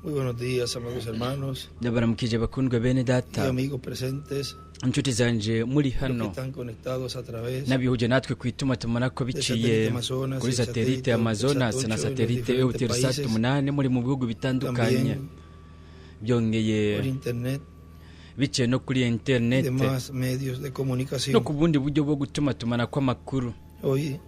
Muy buenos días, amados hermanos Ndabaramukije bakundwa bene y data, amigos presentes, inshuti zanje muri los que hano están conectados a través n'abihuje natwe ku itumatumanako de biciye satélite Amazonas kuri y satelite satélite Amazonas Eutelsat na 8 en los satelite diferentes Eutelsat países, 8 muri mu bihugu bitandukanye, también byongeye por internet biciye no kuri y interinete demás medios de no comunicación. ku bundi buryo bwo gutumatumanako amakuru. Hoy,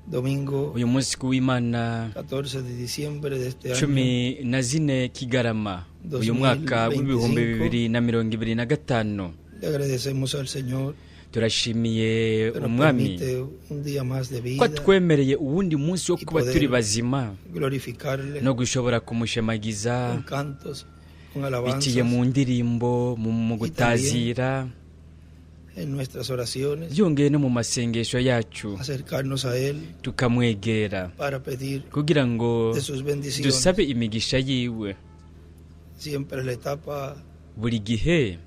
domingo Uyu munsi ku w'Imana 14 de diciembre de este año 14 Kigarama uyu mwaka w'ibihumbi 2025, 2025, le agradecemos al Señor turashimiye que nos Umwami permite un día más de ko vida atwemereye uwundi munsi wo y kuba turi poder bazima glorificarle no gushobora kumushemagiza con cantos, con biciye alabanzas, mu ndirimbo, mu y también gutazira, en nuestras oraciones, byongeye no mu masengesho yacu acercarnos a Él tukamwegera para pedir kugira ngo de sus bendiciones. dusabe imigisha yiwe. Siempre la etapa Buri gihe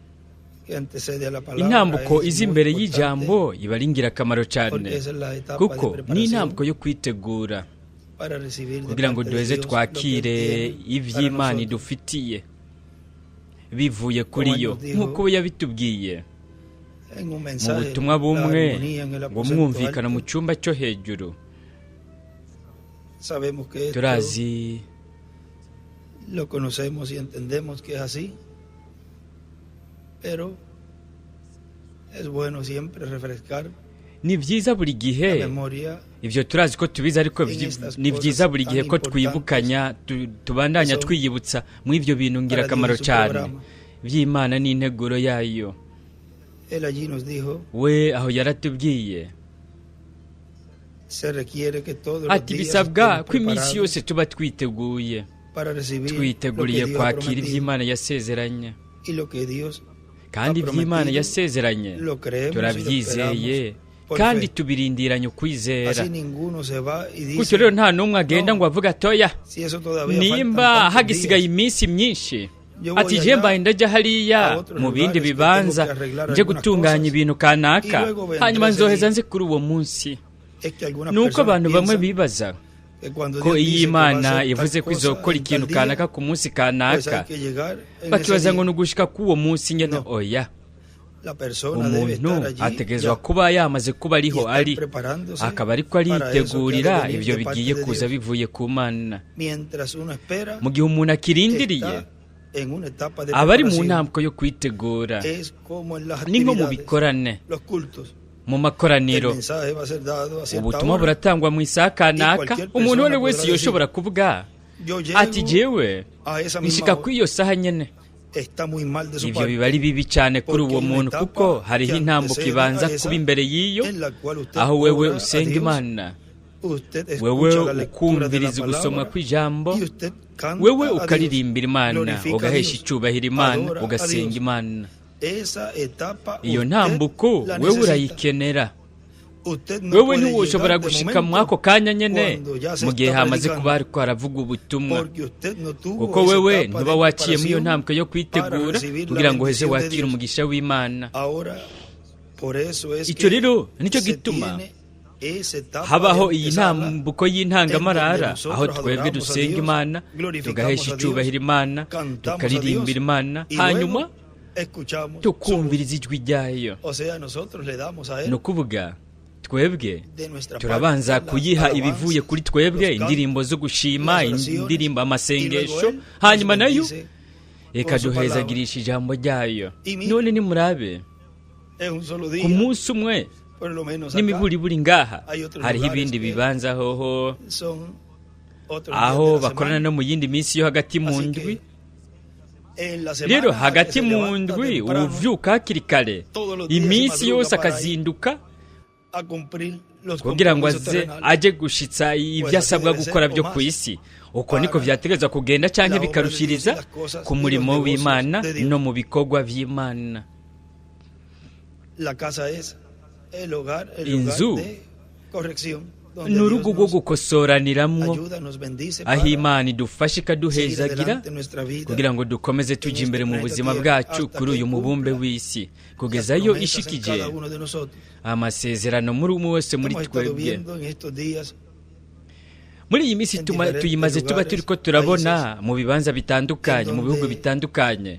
que antecede a la palabra intambuko es iza muy imbere importante y'ijambo iba ari ingirakamaro porque cyane, esa es la etapa de kuko ni preparación intambuko yo kwitegura para recibir de kugira ngo parte de duheze Dios lo que Él twakire tiene para ivy'Imana nosotros. idufitiye bivuye Como kuri Él yo, nos dijo nk'uko yabitubwiye en un mu mensaje, butumwa la bumwe armonía en el ngo aposento mwumvikana mu alto, cyumba cyo hejuru. sabemos que esto Turazi lo conocemos y entendemos que es así, pero es bueno siempre refrescar ni byiza buri la gihe memoria ivyo turazi ko tubizi, ariko en estas ni byiza cosas buri tan gihe ko importantes twibukanya, tubandanya que son twiyibutsa mu ivyo bintu para Dios ngirakamaro y su cyane programa. by'Imana n'integuro yayo. Él allí nos dijo, We aho yaratubwiye se requiere que todos los ati días bisabwa estemos ko iminsi preparados yose tuba twiteguye, para recibir lo que twiteguriye Dios ha kwakira prometido. ivy'Imana yasezeranye, Y lo que Dios kandi ha ivy'Imana prometido yasezeranye lo creemos y lo turabyizeye esperamos por kandi fe. tubirindiranye ukwizera. Así ninguno se va y Gutyo rero dice, nta n'umwe agenda no, ngo avuge atoya si eso todavía faltan nimba tantos hagisigaye días, iminsi myinshi, yo voy ati je allá mbaye ndajya a hariya otros mu bindi lugares que tengo bibanza que arreglar nje algunas gutunganya cosas ibintu y kanaka, luego vendré hanyuma ese nzoheza día. nze kuri uwo munsi. Es que algunas Nuko personas abantu bamwe piensan bibaza que cuando ko Dios iyo dice que va a Imana hacer tal ivuze ko cosa izokora en ikintu tal día, kanaka ku munsi pues hay kanaka, que llegar en ese bakibaza ngo día. ni ugushika k'uwo munsi nyene. No, Oya, la persona debe umuntu estar allí ategerezwa ya kuba yamaze kuba y ariho estar ari, preparándose akaba ariko para eso que ha de aritegurira venir ivyo de parte bigiye de kuza Dios. bivuye ku Mana. Mientras uno espera, Mu gihe umuntu akirindiriye está en una etapa de aba ari mu preparación. ntambwe yo kwitegura. Es como en las Ni nko mu actividades, bikorane, los cultos. mu El makoraniro, mensaje va a ser dado a cierta ubutumwa hora buratangwa mu isaha y kanaka. cualquier Umuntu uwo ari persona we wese podrá decir, yoshobora kuvuga yo ati llego jewe a esa misma nshika hora. kuri iyo saha nyene. Está muy mal de su Ivyo parte, biba ari bibi cyane kuri porque uwo hay una muntu, kuko etapa hariho que intambuko antecede ibanza a kuba esa imbere y'iyo, en la cual usted aho wewe ora a usenga Dios, Imana, usted wewe escucha la lectura de la ukumviriza ugusomwa palabra kw'ijambo, y usted canta wewe a Dios, ukaririmbira Imana, glorifica a ugahesha Dios, icubahiro Imana, adora a ugasenga Dios. Imana. Esa etapa Iyo usted ntambuko la wewe necesita. urayikenera. Usted no Wewe puede ntiwoshobora llegar de gushika momento mwako kanya nyene cuando ya se mu gihe está hamaze predicando, kuba hariko haravuga ubutumwa, porque usted no tuvo kuko esa wewe etapa ntuba de waciye muri iyo preparación ntambwe yo para kwitegura recibir la kugira ngo uheze bendición de wakire Dios. umugisha w'Imana. Ahora, por eso es Ico que rero nicyo se gituma tiene esa etapa de habaho iyi antesala ntambuko en donde y'intangamarara, aho nosotros twebwe adoramos a dusenga Dios, Imana, glorificamos tugahesha a Dios, icubahiro Imana, cantamos a Dios tukaririmbira Imana, y hanyuma luego escuchamos su voz. tukumviriza ijwi ryayo. O sea, nosotros le damos a Ni Él ukuvuga twebwe de nuestra turabanza parte las kuyiha ibivuye alabanzas, kuri twebwe, los cantos, indirimbo zo gushima, las oraciones, indirimbo, y luego amasengesho, Él nos hanyuma nayo bendice con su palabra. ikaduhezagirisha ijambo ryayo. Y mira, None nimurabe es un solo ku día, munsi umwe por lo menos acá n'imiburiburi ngaha hay otros hariho lugares ibindi que bibanza hoho son otros días de aho la bakorana semana. no mu yindi minsi yo hagati mu Así ndwi. que en la Rero semana que hagati se mu levanta ndwi temprano uvyuka hakiri kare, todos los días y iminsi madruga yose para ir akazinduka a cumplir los kugira ngo compromisos aze terrenales. aje gushitsa ibyo Pues así asabwa debe ser gukora o byo más ku isi. Uko niko para vyategerezwa kugenda canke la obra de Dios y bikarushiriza las cosas ku y los murimo negocios w'Imana de Dios. no mu bikorwa vy'Imana. La casa es el hogar, el lugar Inzu de corrección, donde ni Dios urugo rwo nos gukosoraniramwo, ayuda, nos bendice aho para Imana idufasha seguir ikaduhezagira adelante nuestra vida kugira ngo dukomeze en tujya este imbere mu planeta buzima Tierra bwacu hasta kuri que uyu mubumbe cumpla w'isi, las kugezayo promesas en ishikije cada uno de nosotros. amasezerano muri umwe wese muri Hemos estado twebwe. viendo en estos días Muri Muri iyi minsi en diferentes tuyimaze tuba lugares, turiko turabona países mu bibanza bitandukanye, en mu bihugu donde bitandukanye,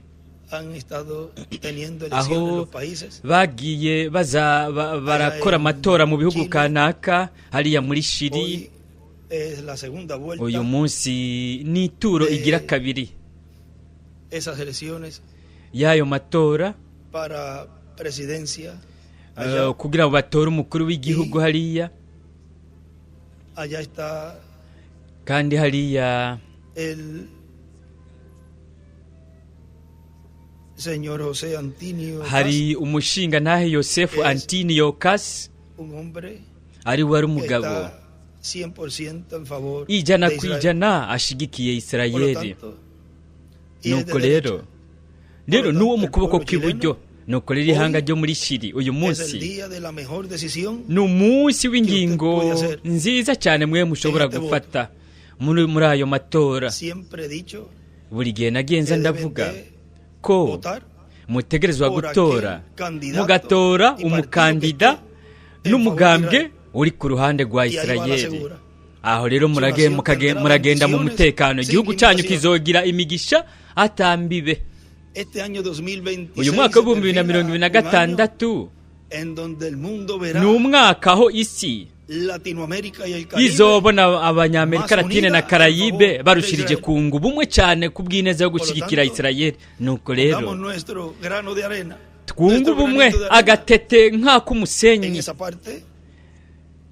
han estado teniendo aho elecciones los países. bagiye baza barakora en amatora mu bihugu Chile. kanaka, hariya muri Shiri. Hoy es la segunda vuelta Uyu munsi ni ituro de igira kabiri esas elecciones y'ayo matora para presidencia. Allá, kugira ngo batore umukuru w'igihugu hariya. allá está Kandi hariya el señor José Antonio Kast, hari umushinga ntahe Yosefu Es Antonio Kasi, un hombre ari wari que umugabo está 100% en favor ijana de ku Israel. ijana ashigikiye Por lo Isirayeli. tanto, y es de Nuko derecha. rero Por lo n'uwo tanto, mu el kuboko pueblo kw'iburyo. chileno Nuko rero ihanga hoy ryo muri Shiri uyu es el munsi día de la mejor decisión ni umunsi w'ingingo puede hacer nziza cyane mwe mushobora en este gufata muri ayo matora. Siempre he dicho Buri gihe nagenza que deben ndavuga de ko votar mutegerezwa por gutora, aquel candidato mugatora y partido que umukandida esté en favor de n'umugambwe Israel. uri ku ruhande rwa Y ahí va la Isirayeli. segura. Aho rero Su nación tendrá muragenda mu bendiciones mutekano, sin igihugu cyanyu limitación. kizogira imigisha atambibe. Este año 2026 Uyu mwaka se w'ibihumbi bibiri na perfila mirongo ibiri na un año gatandatu en donde el mundo verá ni umwaka aho isi Latinoamérica y el Caribe izobona abanyamerika más latine na unida en Karayibe favor de barushirije Israel. kunga ubumwe cyane ku bw'ineza yo Por lo gushyigikira tanto, Isirayeli. Nuko rero pongamos nuestro grano de arena, twunge nuestro ubumwe, granito de arena agatete en nk'ak'umusenyi esa parte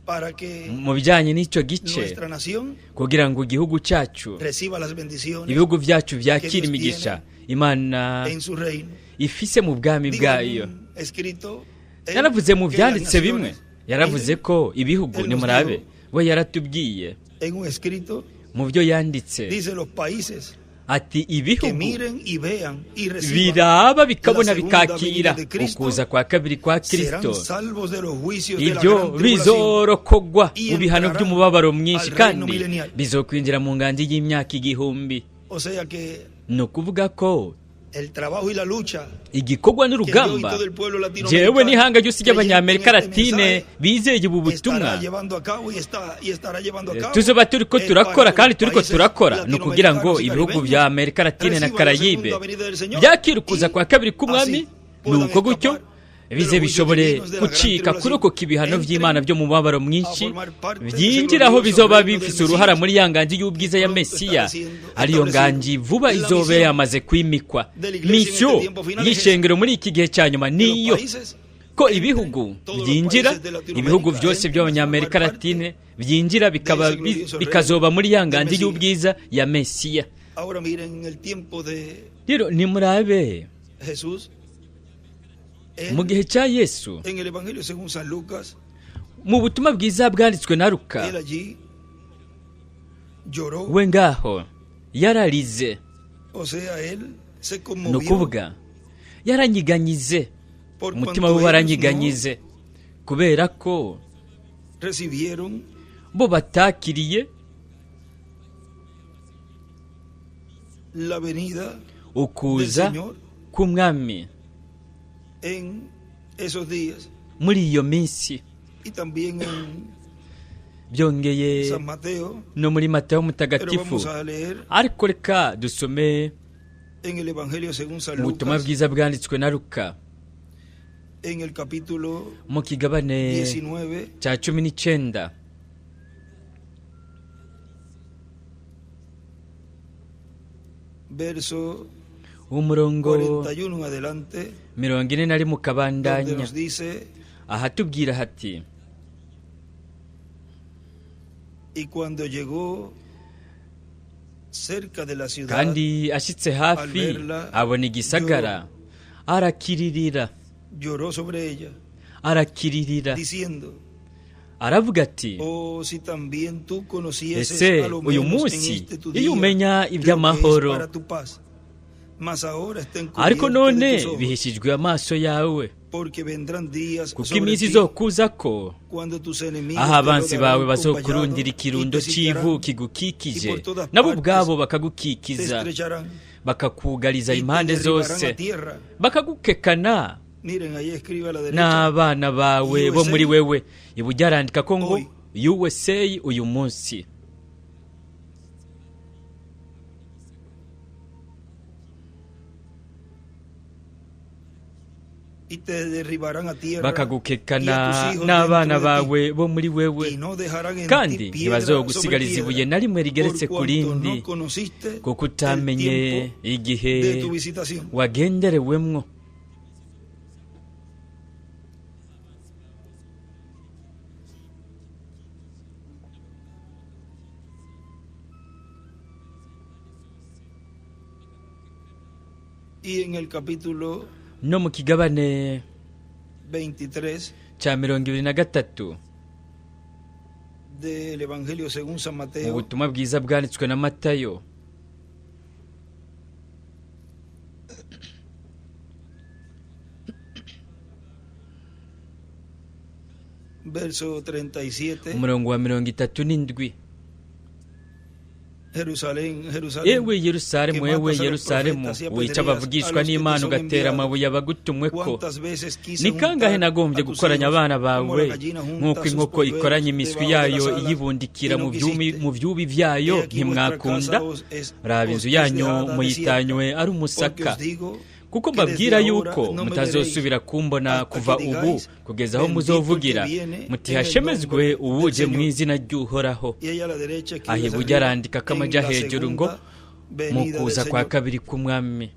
para que mu bijyanye n'icyo gice, nuestra nación kugira ngo igihugu cyacu, reciba las bendiciones ibihugu byacu byakire que Dios imigisha Imana en su reino. ifise mu bwami Digo en bwayo. un escrito él Yaravuze mu que las byanditse bimwe, naciones, yaravuze miren, ko ibihugu, él nos nimurabe, dijo we yaratubwiye en un escrito, mu byo yanditse dice: los países ati que ibihugu miren y vean y reciban biraba bikabona la segunda bikakira venida de Cristo ukuza kwa kabiri kwa serán Kristo, salvos de los juicios de la ibyo gran tribulación bizorokogwa y mu bihano entrarán by'umubabaro mwinshi al reino kandi milenial. bizokwinjira mu nganji y'imyaka 1000. O sea que Ni ukuvuga ko el trabajo y la lucha igikorwa que yo y n'urugamba todo el pueblo jewe latinoamericano n'ihanga ryose creyente en ry'abanyamerika este latine mensaje bizeye ubu butumwa estará llevando a cabo y estará llevando a cabo tuzoba turiko es turakora para que kandi los turiko países turakora, ni ukugira ngo latinoamericanos y ibihugu caribeños bya Amerika Latine na reciban la Karayibe segunda venida del Señor byakira ukuza y kwa kabiri k'umwami, así puedan nuko gutyo escapar de bize los juicios bishobore divinos de la gran gucika tribulación. kurokoka ibihano Entren vy'Imana byo mu mubabaro mwinshi, a formar parte de ese byinjira aho glorioso bizoba reino del bifise uruhara Mesías muri ya nganji y'ubwiza ya pronto Mesiya, estará siendo ariyo establecido. nganji vuba La izoba misión yamaze kwimikwa. de la iglesia en Misiyo este tiempo final es esa, y'ishengero muri iki gihe cya nyuma que los niyo países ko ibihugu todos los byinjira, países de Latinoamérica ibihugu byose entran a by'abanyamerika formar parte latine byinjira bikaba de ese glorioso bikazoba muri ya reino del nganji Mesías. y'ubwiza ya Mesiya. Ahora miren, en el tiempo de Rero nimurabe Jesús, mu él, gihe cya Yesu, en el Evangelio según San Lucas, mu butumwa bwiza bwanditswe na Luka, él allí lloró, we ngaho yararize, o sea, él se ni conmovió ukuvuga yaranyiganyize, por umutima cuanto we ellos no waranyiganyize kubera ko recibieron bo batakiriye la venida del ukuza Señor k'umwami en esos días muri iyo minsi. y también en Byongeye San Mateo, no muri Matayo pero mutagatifu, vamos a leer ariko reka dusome en el Evangelio según San ubutumwa Lucas bwiza bwanditswe na Luka en el capítulo mu kigabane 19 cya 19, verso umurongo 41 en adelante, 41 donde kabandanya, nos dice: ahatubwira hati y cuando llegó cerca de la ciudad, kandi ashitse hafi Alverla, abona igisagara, arakiririra, lloró sobre ella, arakiririra, diciendo: aravuga ati oh, si también tú conocieses ese a lo uyu menos en munsi este tu iyo día umenya lo que es iby'amahoro, para tu paz, mas ahora está ariko encubierto de none tus ojos, bihishijwe amaso yawe, porque vendrán días kuko sobre iminsi ti izokuza ko cuando tus enemigos aho te abansi rodearán bawe con bazokurundira vallado y ikirundo te c'ivu sitiarán, kigukikije, y por todas nabo partes ubwabo te bakagukikiza, estrecharán bakakugariza y te impande derribarán zose, a tierra. bakagukekana Miren, ahí escribe a la derecha n'abana bawe bo USA muri wewe. Iburyo arandika ko ngo hoy. USA uyu munsi. Y te derribarán a tierra, Bakagukekana y a tus hijos n'abana dentro de ti, bawe bo muri wewe, y no dejarán en kandi ti piedra sobre ntibazogusigariza piedra, ibuye na rimwe rigeretse por ku cuanto rindi, no conociste kuko el utamenye tiempo igihe de tu visitación. wagenderewemwo. Y en el capítulo No mu kigabane 23 ca 23 del Evangelio según San mu Mateo, butumwa bwiza bwanditswe na Matayo, verso 37, umurongo wa 37: Jerusalén, Jerusalén, Ewe Yerusalemu, que ewe matas a los Yerusalemu, profetas y wica apedreas a abavugishwa los que te n'Imana son ugatera enviados. amabuye abagutumweko. ¿Cuántas veces quise Ni kangahe juntar nagombye a tus gukoranya hijos abana como la bawe gallina junta nk'uko sus inkoko polluelos ikoranya imiswi debajo de yayo las alas, iyibundikira y no mu byumi quisiste? mu byubi vyayo, He aquí vuestra ntimwakunda. casa os es, Raba os inzu es yanyu dejada muyitanywe desierta, ari porque umusaka, os digo kuko que desde mbabwira ahora yuko no me veréis mutazosubira kumbona hasta kuva que ubu digáis, kugeza aho bendito el que muzovugira viene en muti el hashemezwe nombre del uwuje mu Señor. izina ry'Uhoraho. Y ella a la derecha Aho escribe hacia iburyo arriba, arandika ko en amaja la hejuru ngo segunda mu venida del kuza kwa Señor. kabiri k'umwami.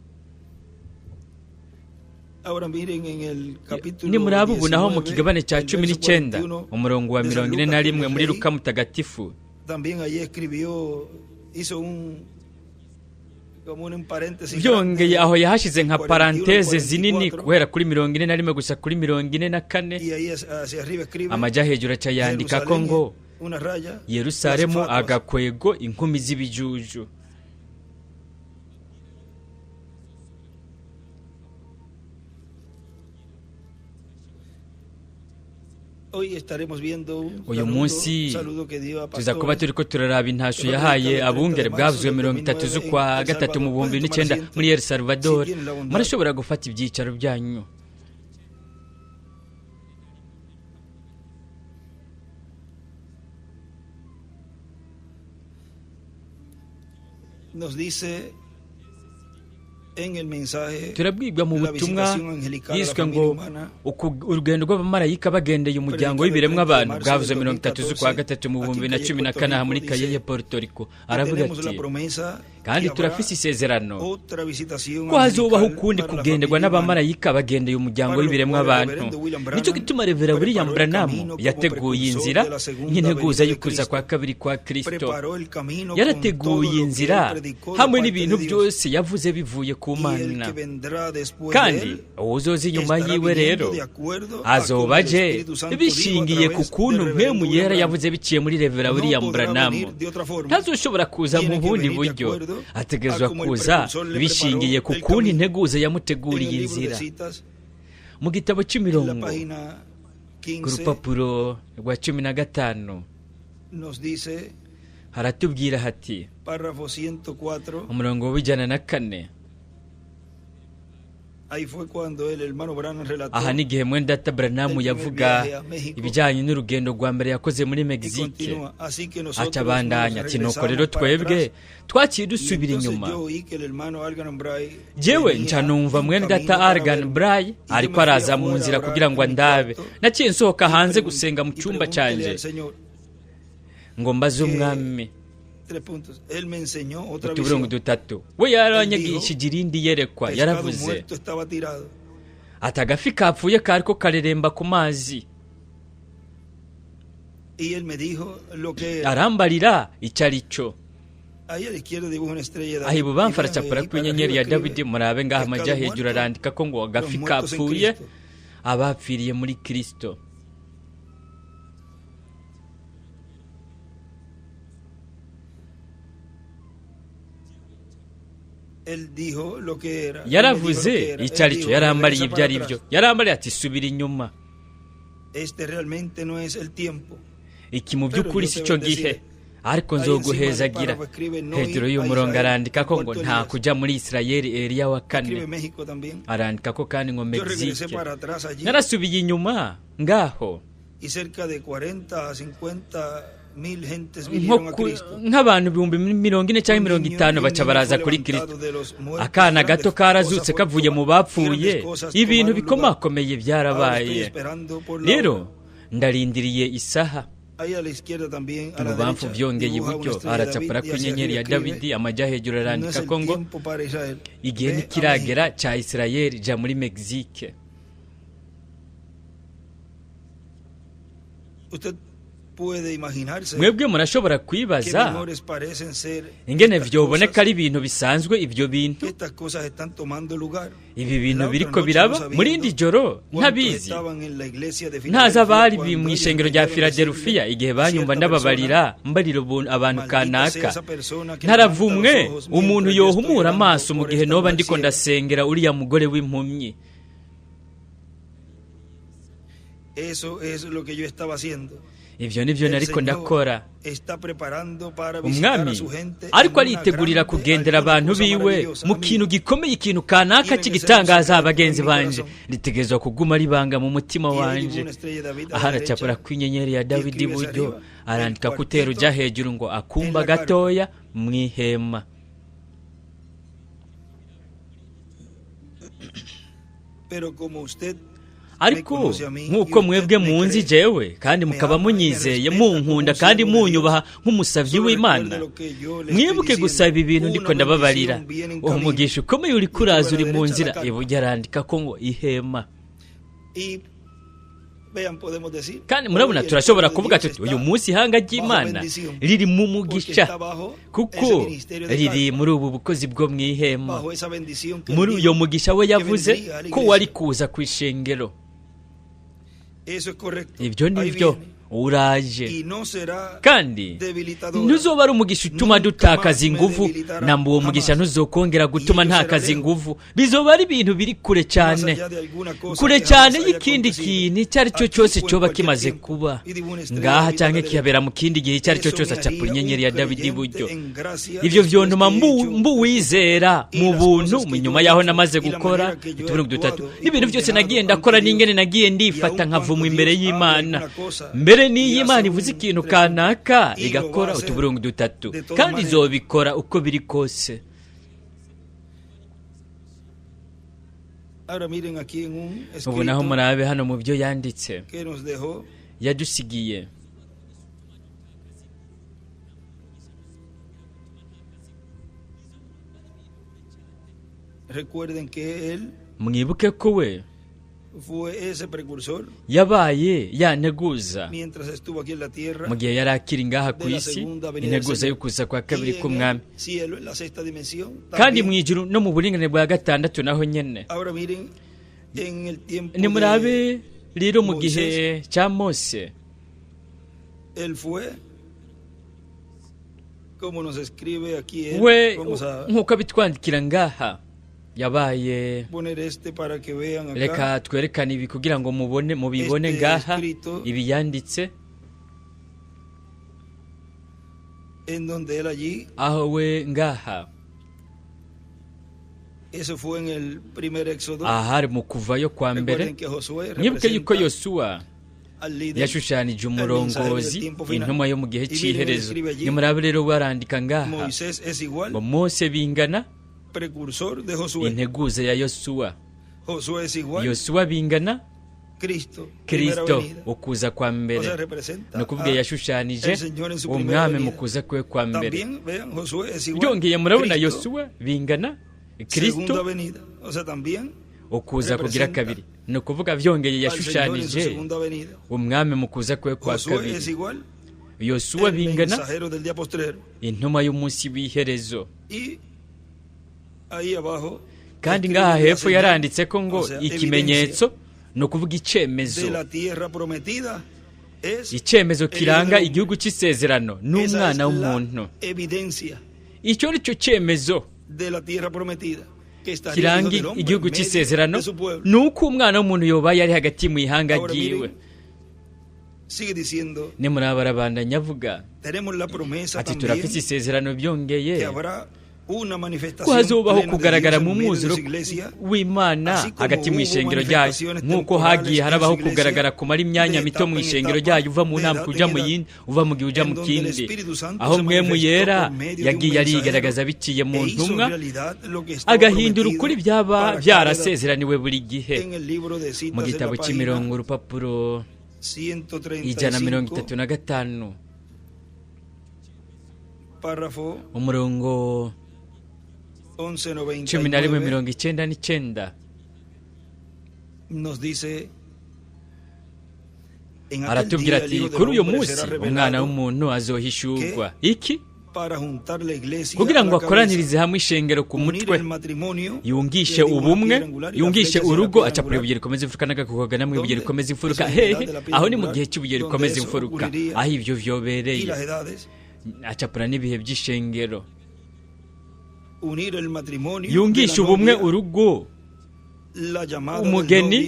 Ahora miren en el capítulo Nimuraba ubu naho mu 19, kigabane cya el cumi verso n'icyenda 41 umurongo wa de San mirongo ine Lucas na que rimwe les muri leí, Luka mutagatifu, también allí escribió, hizo un como un paréntesis byongeye grande, aho yahashize nka 41, paranteze zinini 44, guhera kuri 41 gusa kuri 44, y ahí hacia arriba escribe amaja hejuru aca yandika ko Jerusalén, ngo una raya, las Yerusalemu fatuas. agakwego inkumi z'ibijuju. Hoy estaremos viendo un Uyu saludo, munsi saludo que dio a tuza kuba pastores turiko turaraba intasho que fue yahaye predicado el 30 abungere de marzo bwavuzwe del 30 2009 z'ukwa en El gatatu mu Salvador. bihumbi Pueden tomar n'icyenda asiento muri El si Salvador. tienen la bondad. Murashobora gufata ibyicaro byanyu. Nos dice en el mensaje Turabwirwa mu la butumwa visitación angelical a la yiswe familia ngo humana, urugendo rw'abamarayika bagendeye umuryango predicado el w'ibiremwa 30 de abantu marzo bwavuzwe del 30 z'ukwa 2014 gatatu mu aquí bihumbi en bibiri na Calle cumi na Puerto kane aha muri Rico, Kayehe dice Puerto Rico que aravuga tenemos ati la promesa kandi que habrá turafise isezerano otra visitación ko hazobaho angelical ukundi para la kugenderwa familia humana, n'abamarayika bagendeye umuryango para lo w'ibiremwa cual el abantu. reverendo William Nicyo Branham gituma Revera William preparó el Branham camino como yateguye precursor inzira de la segunda nk'integuza venida de y'ukuza kwa Cristo. kabiri kwa Kristo. Preparó el camino con todo Yarateguye lo que él inzira predicó de hamwe parte de n'ibintu Dios. byose yavuze bivuye ku Y el Mana. que vendrá después de Kandi él uwuzoza inyuma estará yiwe viniendo rero de acuerdo a azoba como el aje Espíritu Santo dijo a bishingiye ku través kuntu del mpemu reverendo yera William Branham. yavuze biciye muri Revera No William podrá Branham. venir de otra forma. Ntazoshobora kuza mu Tiene que bundi venir de buryo, acuerdo a ategerezwa como el kuza precursor le bishingiye preparó ku el kuntu camino. integuza En el yamuteguriye libro de inzira. citas, Mu gitabo en la cy'imirongo página ku 15, rupapuro rwa 15 nos dice, haratubwira hati párrafo 104, umurongo w'104. ahí fue cuando el hermano Branham relató Aha ni igihe mwene data Branham el primer yavuga viaje a México ibijyanye n'urugendo rwa mbere yakoze muri y Mexique. continúa. Así que Aca nosotros nos abandanya ati nuko rero regresamos para twebwe atrás. twaciye Y dusubira entonces inyuma. yo oí que el hermano Algan Bray Jewe venía nca numva en mwene data camino para Argan verme. Bray Y yo ariko me fui araza mu afuera a nzira orar kugira ngo en mi andabe. cuarto Naciye nsohoka y hanze gusenga mu y cyumba pregúntele canje al Señor ngo mbaze que umwami tres puntos. Él me enseñó otra utuburongo visión. dutatu. We Él dijo, yaranyagishije irindi yerekwa, pescado yaravuze muerto estaba tirado. ati agafi kapfuye kariko kareremba ku mazi. Y él me dijo lo que era. Arambarira icyo ari cyo. Ahí a la izquierda dibuja una estrella de Aho David. Y ibubamfu vean aracapura ahí ko para inyenyeri arriba ya escribe Dawidi, murabe ngaha amaja pescado hejuru muerto, arandika ko ngo los agafi muertos en kapfuye Cristo. abapfiriye muri Kristo. Él dijo lo que era. Él me dijo lo Yaravuze que era. icyo Él ari cyo, dijo, yarambariye regresa ibyo para ari byo. atrás. Yarambariye ati subira inyuma. Este realmente no es el tiempo. Iki mu Pero by'ukuri yo si te cyo gihe, bendeciré. ariko Ahí encima del nzoguhezagira. párrafo escribe no Hejuru ir y'uyu a murongo Israel, arandika ko ngo cuarto nta Elías. kuja muri Isirayeli Eliya wa kane. Escribe México también. Arandika ko kandi ngo Yo regresé Mexique. para atrás allí Narasubiye inyuma ngaho y Y cerca de 40 a 50 mil gentes vinieron a Cristo. Nk'abantu 40,000 cyangwa 50 baca baraza kuri Kristo. Akana gato karazutse kavuye mu bapfuye, ibintu bikomakomeye byarabaye. Rero ndarindiriye isaha. Ibubamfu byongeye iburyo aracapura ku inyenyeri ya Dawidi, amajya hejuru arandika ko ngo igihe ntikiragera cya Isirayeli, ja muri Mexique. Mwebwe murashobora kwibaza ingene vyoboneka ari ibintu bisanzwe ibyo bintu, ibi bintu biriko biraba muri indi joro ntabizi. Ntazi abari mu ishengero rya Philadelphia igihe banyumva ndababarira mbarira abantu kanaka. Ntaravumwe umuntu yohumura amaso mu gihe noba ndiko ndasengera uriya mugore w'impumyi. Ivyo nivyo nariko ndakora. Umwami ariko aritegurira kugendera abantu biwe mu kintu gikomeye, ikintu kanaka cy'igitangaza. Abagenzi banje, ritegerezwa kuguma ribanga mu mutima wanje. Aha aracapura ku inyenyeri ya Dawidi iburyo, arandika kutera ujya hejuru ngo akumba gatoya mwihema. Ariko nk'uko mwebwe munzi jewe kandi mukaba munyizeye, munkunda kandi munyubaha nk'umusavyi w'Imana, mwibuke gusaba ibintu ndiko ndababarira. Uwo mugisha ukomeye uri kuraza uri mu nzira. Iburyo arandika ko ngo ihema. Kandi murabona turashobora kuvuga tuti uyu munsi ihanga ry'Imana riri mu mugisha, kuko riri muri ubu bukozi bwo mu ihema. Muri uyo mugisha we yavuze ko wari kuza ku ishengero. Ibyo nibyo, uraje, kandi ntuzoba ari umugisha utuma dutakaza inguvu, namba uwo mugisha ntuzokongera gutuma ntakaza inguvu. Bizoba ari ibintu biri kure cyane, kure cyane y'ikindi kintu icyo ari cyo cyose cyoba kimaze kuba ngaha cyangwa kiyabera mu kindi gihe icyo ari cyo cyose. Acapura inyenyeri ya Dawidi iburyo. Ibyo vyontuma mbuwizera mu buntu nyuma yaho namaze gukora utuburungu dutatu n'ibintu byose nagiye ndakora n'ingene nagiye ndifata nkavumwa imbere y'Imana. Mbere n'iyo Imana ivuze ikintu kanaka igakora utuburungu dutatu, kandi izobikora uko biri kose. Ubu naho murabe hano mu byo yanditse yadusigiye. Mwibuke ko we yabaye yanteguza mu gihe yari akiri ngaha ku isi, integuza yo kuza kwa kabiri k'umwami, kandi mu ijuru no mu buringanire bwa gatandatu naho nyene. Nimurabe rero mu gihe cya Mose, we nk'uko abitwandikira ngaha yabaye. Reka twerekane ibi kugira ngo mubone, mubibone ngaha ibi yanditse, aho we ngaha ahari mu kuvayo kwa mbere. Mwibuke yuko Yosuwa yashushanije umurongozi, intumwa yo mu gihe cy'iherezo. Nimurabe rero barandika ngaha ngo Mose bingana integuza ya Yosuwa, Yosuwa bingana Kristo ukuza kwa mbere. Ni ukuvuga yashushanije umwami mu kuza kwe kwa mbere. Byongeye murabona Yosuwa bingana Kristo ukuza kugira kabiri. Ni ukuvuga byongeye yashushanije umwami mu kuza kwe kwa kabiri. Yosuwa bingana intumwa y'umunsi w'iherezo. Kandi ngaha hepfo yaranditse ko ngo ikimenyetso, ni ukuvuga icyemezo, icyemezo kiranga igihugu cy'isezerano n'umwana w'umuntu. Icyo ni cyo cyemezo kiranga igihugu cy'isezerano, ni uko umwana w'umuntu yobaye ari hagati mu ihanga ryiwe. Nimuraba arabandanya avuga ati turafite isezerano byongeye Ko hazobaho kugaragara mu mwuzuro w'Imana hagati mu ishengero ryayo, nk'uko hagiye harabaho kugaragara kumara imyanya mito mu ishengero ryayo, uva mu ntambwe uja mu yindi, uva mu gihe uja mu kindi, aho Mpwemu Yera yagiye arigaragaza biciye mu ntumwa, agahindura ukuri byaba byarasezeraniwe buri gihe. Mu gitabo cy'imirongo, urupapuro 135, umurongo 11:99, aratubwira ati: "Kuri uyu munsi Umwana w'umuntu azohishurwa iki? Kugira ngo akoranirize hamwe ishengero ku mutwe, yungishe ubumwe, yungishe urugo." Acapura ibuye rikomeza imfuruka n'agakuka namwe ibuye rikomeza imfuruka. Hehe? Aho ni mu gihe cy'ibuye rikomeza imfuruka, aho ibyo vyobereye. Acapura n'ibihe by'ishengero. Yungisha ubumwe urugo, umugeni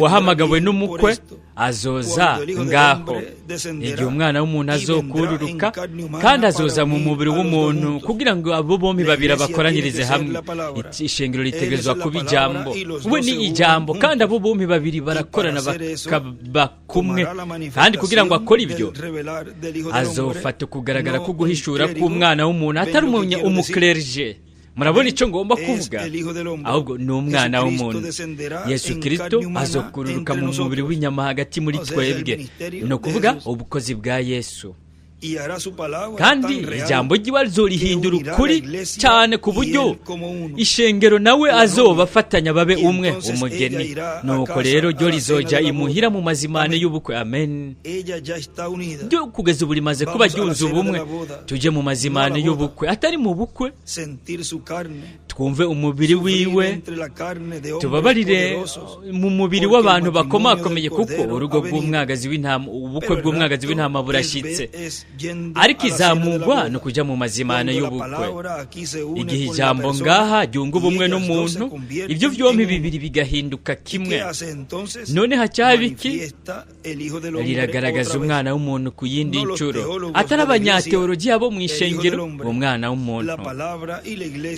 wahamagawe n'umukwe azoza ngaho igihe Umwana w'umuntu azokururuka, kandi azoza mu mubiri w'umuntu kugira ngo abo bombi babiri abakoranyirize hamwe. Ishengero ritegerezwa kuba ijambo, we ni ijambo, kandi abo bombi babiri barakorana bakaba kumwe. Kandi kugira ngo akore ibyo, azofata ukugaragara k'uguhishura k'Umwana w'umuntu, atari umuclerge. Murabona icyo ngomba kuvuga? Ahubwo ni Umwana w'umuntu. Yesu Kirisito azokururuka mu mubiri w'inyama hagati muri twebwe, ni ukuvuga ubukozi bwa Yesu. Kandi ijambo ry'iwe azorihindura ukuri cyane ku buryo ishengero nawe azoba afatanya babe umwe, umugeni. Nuko rero ryo rizoja imuhira mu mazimane y'ubukwe. Amen. Ryo kugeza ubu rimaze kuba ryunze ubumwe. Tujye mu mazimane y'ubukwe, atari mu bukwe. Twumve umubiri wiwe, tubabarire mu mubiri w'abantu bakomakomeye, kuko urugo rw'umwagazi w'intama, ubukwe bw'umwagazi w'intama burashyitse. Ariko izamugwa ni ukujya mu mazimano y'ubukwe, igihe ijambo ngaha ryunga ubumwe n'umuntu, ibyo byombi bibiri bigahinduka kimwe. None hacyaba iki? Riragaragaza Umwana w'umuntu ku yindi nshuro, atari abanyateologiya bo mu ishengero, Umwana w'umuntu.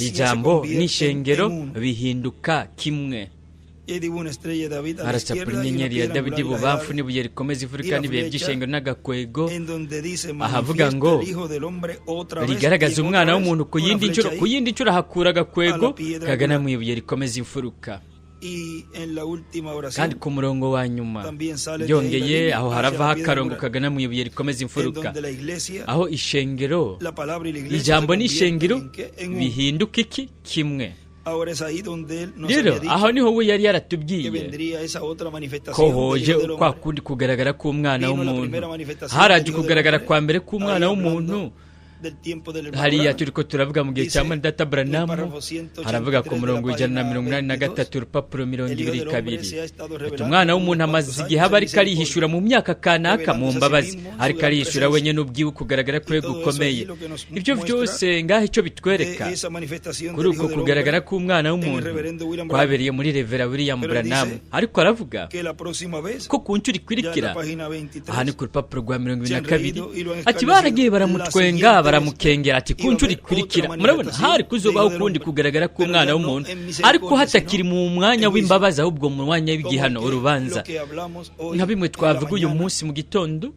Ijambo n'ishengero bihinduka kimwe. Aracapura inyenyeri ya Dawidi ibubamfu n'ibuye rikomeza imfuruka n'ibihe by'ishengero n'agakwego, ahavuga ngo rigaragaza Umwana w'umuntu ku yindi nshuro. Ku yindi nshuro ahakura agakwego kagana mu ibuye rikomeza imfuruka. Kandi ku murongo wa nyuma byongeye aho haravaho akarongo kagana mu ibuye rikomeza imfuruka, aho ishengero, ijambo n'ishengero bihinduka iki? Kimwe. Rero aho niho we yari yaratubwiye ko hoje kwa kundi kugaragara k'Umwana w'umuntu. Haraje kugaragara kwa mbere k'Umwana w'umuntu. Hariya turi ko turavuga mu gihe cya Data Branham, haravuga ku murongo 183, urupapuro 22, ati: "Umwana w'umuntu amaze igihe aba ariko arihishura mu myaka kanaka mu mbabazi, ariko arihishura wenyine ubwiwe kugaragara kwe gukomeye." Ibyo byose ngaho icyo bitwereka kuri uko kugaragara k'Umwana w'umuntu kwabereye muri Revera William Branham. Ariko aravuga ko ku nshuro ikurikira, aha ni ku rupapuro rwa 22, ati: "Baragiye baramutwenga, baramukengera." Ati: "Ku nshuro ikurikira." Murabona, hari kuzobaho ukundi kugaragara k'Umwana w'umuntu, ariko hatakiri mu mwanya w'imbabazi, ahubwo mu mwanya w'igihano, urubanza, nka bimwe twavuga uyu munsi mu gitondo,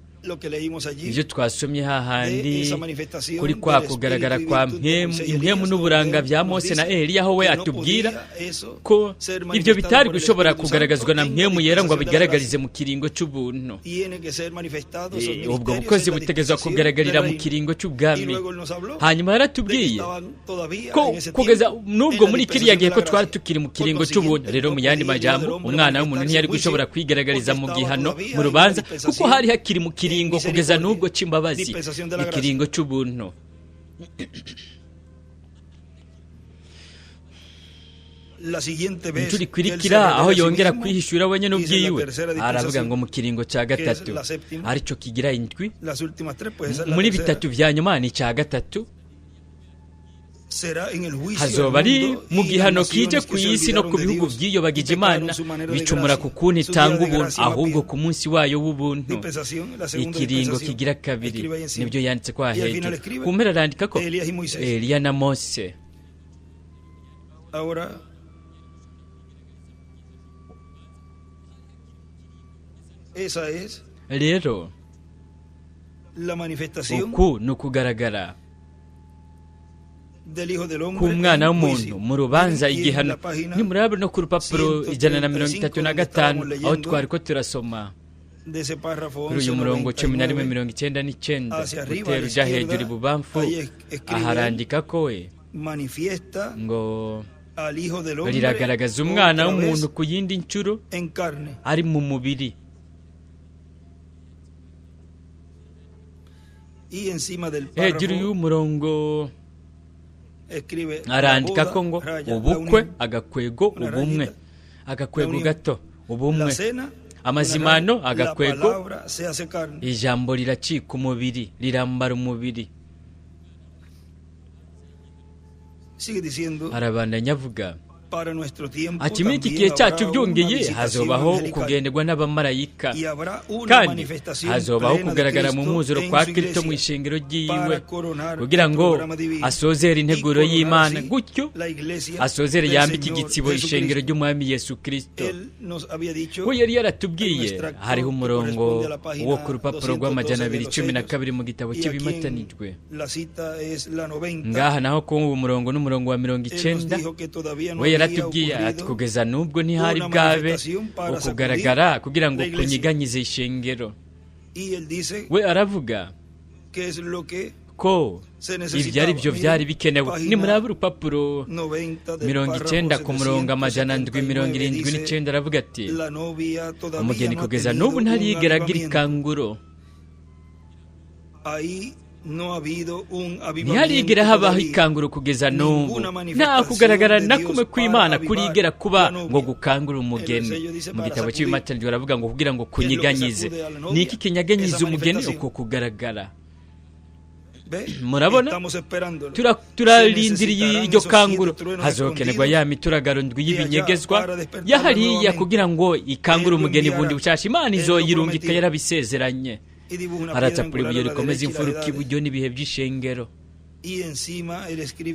ibyo twasomye hahandi kuri kwa kugaragara kwa impwemu n'uburanga bya Mose na Eliya, aho we atubwira ko ibyo bitari gushobora kugaragazwa na Mpwemu Yera ngo abigaragarize mu kiringo cy'ubuntu. Ubwo bukozi butegezwa kugaragarira mu kiringo cy'ubwami. Hanyuma yaratubwiye ko kugeza n'ubwo muri kiriya gihe ko twari tukiri mu kiringo cy'ubuntu. Rero mu yandi majambo, Umwana w'umuntu ntiyari gushobora kwigaragariza mu gihano, mu rubanza, kuko hari hakiri mu kiringo kugeza n'ubwo cy'imbabazi, ikiringo cy'ubuntu. Inshuro ikurikira aho yongera kwihishura wenyine ubwiwe, aravuga ngo mu kiringo cya gatatu, aricyo kigira indwi muri bitatu bya nyuma, ni icya gatatu. Hazoba ari mu gihano kije ku isi no ku bihugu byiyobagije Imana bicumura ku kuntu itanga ubuntu, ahubwo ku munsi wayo w'ubuntu. Ikiringo kigira kabiri nibyo yanditse kwa hejuru. Ku mpera arandika ko Eliya na Mose. Rero uku ni ukugaragara k'umwana w'umuntu mu rubanza igihano. Nimurabe no ku rupapuro 135 aho twari ko turasoma kuri uyu murongo 11:99 gutera uja hejuru ibubamfu, aharandika ko we ngo riragaragaza umwana w'umuntu ku yindi nshuro ari mu mubiri. Hejuru y'umurongo arandika ko ngo ubukwe, agakwego, ubumwe, agakwego gato, ubumwe, amazimano, agakwego, ijambo riracika umubiri, rirambara umubiri. Arabandanya avuga ati muri iki gihe cyacu byongeye hazobaho kugenderwa n'abamarayika, kandi hazobaho kugaragara mu mwuzuro kwa Kristo mu ishengero ry'iwe, kugira ngo asozere integuro y'Imana, gutyo asozere yambike igitsibo ishengero ry'Umwami Yesu Kristo. We yari yaratubwiye, hariho umurongo wo ku rupapuro rw'212 mu gitabo cy'ibimatanijwe. Ngaha naho ku uwo murongo n'umurongo wa 90, we yaratubwiye ati kugeza n'ubwo ntihari bwabe ukugaragara kugira ngo kunyiganyize ishengero. We aravuga ko ibyo ari byo byari bikenewe. Nimuraba urupapuro 90 ku murongo 779, aravuga ati umugeni kugeza n'ubu ntarigera agira ikanguro, ntiharigera habaho ikanguro kugeza n'ubu, nta kugaragara na kumwe kw'Imana kurigera kuba ngo gukangure umugeni. Mu gitabo cy'ibimatanijwe baravuga ngo kugira ngo kunyiganyize. Ni iki kinyaganyiza umugeni? Uko kugaragara. Murabona, turarindiriye iryo kanguro. Hazokenerwa ya mituragaro ndwi y'ibinyegezwa yahariya kugira ngo ikangure umugeni bundi bushasha. Imana izoyirungika, yarabisezeranye. Aracapura ibuye rikomeza imfuruka iburyo n'ibihe by'ishengero.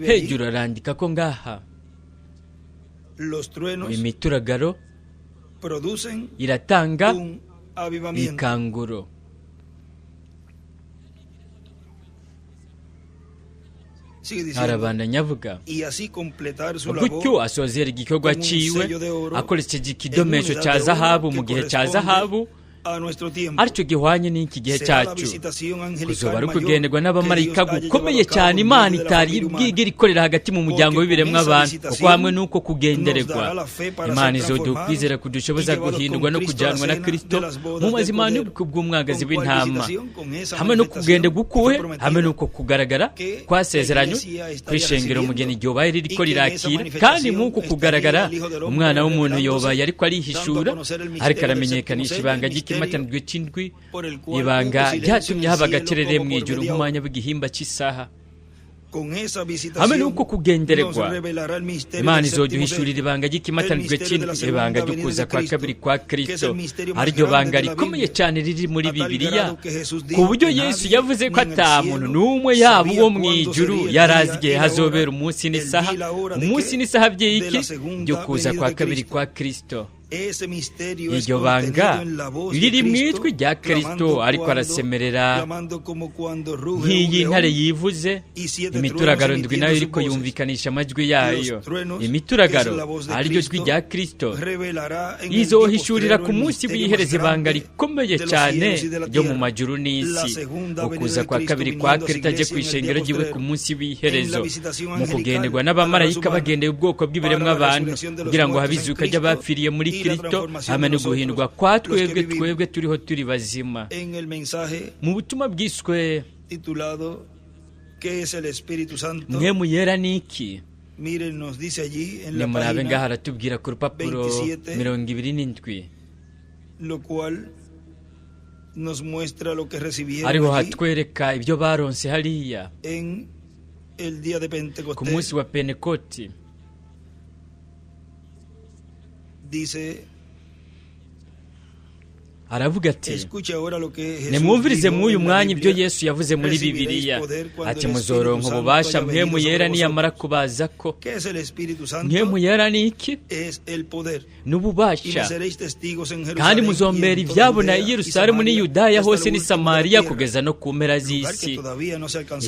Hejuru arandika ko ngaha imituragaro iratanga ikanguro. Arabandanya avuga gutyo asozera igikorwa ciwe akoresheje ikidomesho cya zahabu mu gihe cya zahabu, aricyo gihwanye n'iki gihe cyacu. Kuzoba ari ukugenderwa n'abamarayika gukomeye cyane Imana itari bwigere ikorera hagati mu muryango w'ibiremwa abantu, kuko hamwe n'uko kugendererwa Imana izoduha ukwizera kudushoboza guhindurwa no kujyanwa na Kristo mu mazimano y'ubukwe bw'umwagazi w'intama. Hamwe no kugenderwa ukuhe, hamwe n'uko kugaragara kwasezeranywe kwishengera umugeni ryobaye ririko rirakira, kandi nk'uko kugaragara umwana w'umuntu yobaye ariko arihishura, ariko aramenyekanisha ibanga ry'ikimatanijwe cy'indwi, ibanga ryatumye haba agacerere mu ijuru nk'umwanya w'igihimba cy'isaha. Hamwe n'uko kugendererwa Imana izoduhishurira ibanga ry'ikimatanijwe cy'indwi, ibanga ry'ukuza kwa kabiri kwa Kristo, ariryo banga rikomeye cyane riri muri Bibiliya, ku buryo Yesu yavuze ko ata muntu n'umwe yaba uwo mu ijuru yarazi igihe hazobera umunsi n'isaha. Umunsi n'isaha by'iki? Byo kuza kwa kabiri kwa Kristo. Iryo banga riri mu ijwi rya Kristo ariko arasemerera nk'iyi ntare yivuze. Imituragaro ndwi nayo iriko yumvikanisha amajwi yayo. Imituragaro ariryo jwi rya Kristo izohishurira ku munsi w'ihereza ibanga rikomeye cyane ryo mu majuru n'isi, ukuza kwa kabiri kwa Kristo aje ku ishengero ryiwe ku munsi w'iherezo, mu kugenderwa n'abamarayika bagendeye ubwoko bw'ibiremwa abantu, kugira ngo habe izuka ry'abapfiriye muri Kristo, hamwe no guhindurwa kwa twebwe twebwe turiho turi bazima. Mu butumwa bwiswe Mpwemu Yera ni iki? Nimurabe ngaha aratubwira ku rupapuro 27, ariho hatwereka ibyo baronse hariya Ku munsi wa Pentekoti, aravuga ati: "Nimwumvirize mw'uyu mwanya ibyo Yesu yavuze muri Bibiliya." Ati: "Muzoronka ububasha Mpwemu Yera niyamara kubaza ko." Mpwemu Yera ni iki? N'ububasha. "Kandi muzombera ivyabona i Yerusalemu n'i Yudaya hose n'i Samariya, kugeza no ku mpera z'isi",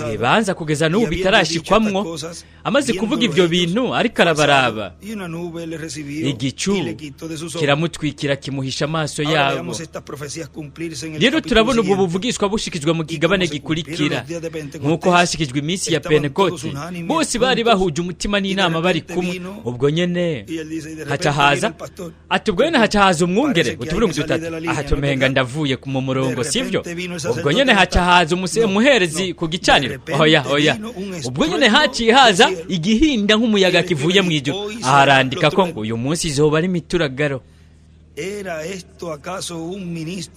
ibibanza kugeza n'ubu bitarashikwamwo. Amaze kuvuga ivyo bintu, ariko arabaraba, igicu kiramutwikira, kimuhisha amaso yabo. Rero turabona ubwo buvugishwa bushikijwe mu kigabane gikurikira. Nk'uko hashikijwe iminsi ya Pentekoti, bose bari bahuje umutima n'inama, bari kumwe. Ubwo nyene haca haza, ati: "Ubwo nyene haca haza umwungere." Utuburungu dutatu aha, tumenga ndavuye mu murongo, sivyo? Ubwo nyene haca haza umuherezi ku gicaniro? Oya, oya. Ubwo nyene haciye haza igihinda nk'umuyaga kivuye mu ijuru. Aharandika ko ngo uyu munsi izoba ari imituragaro.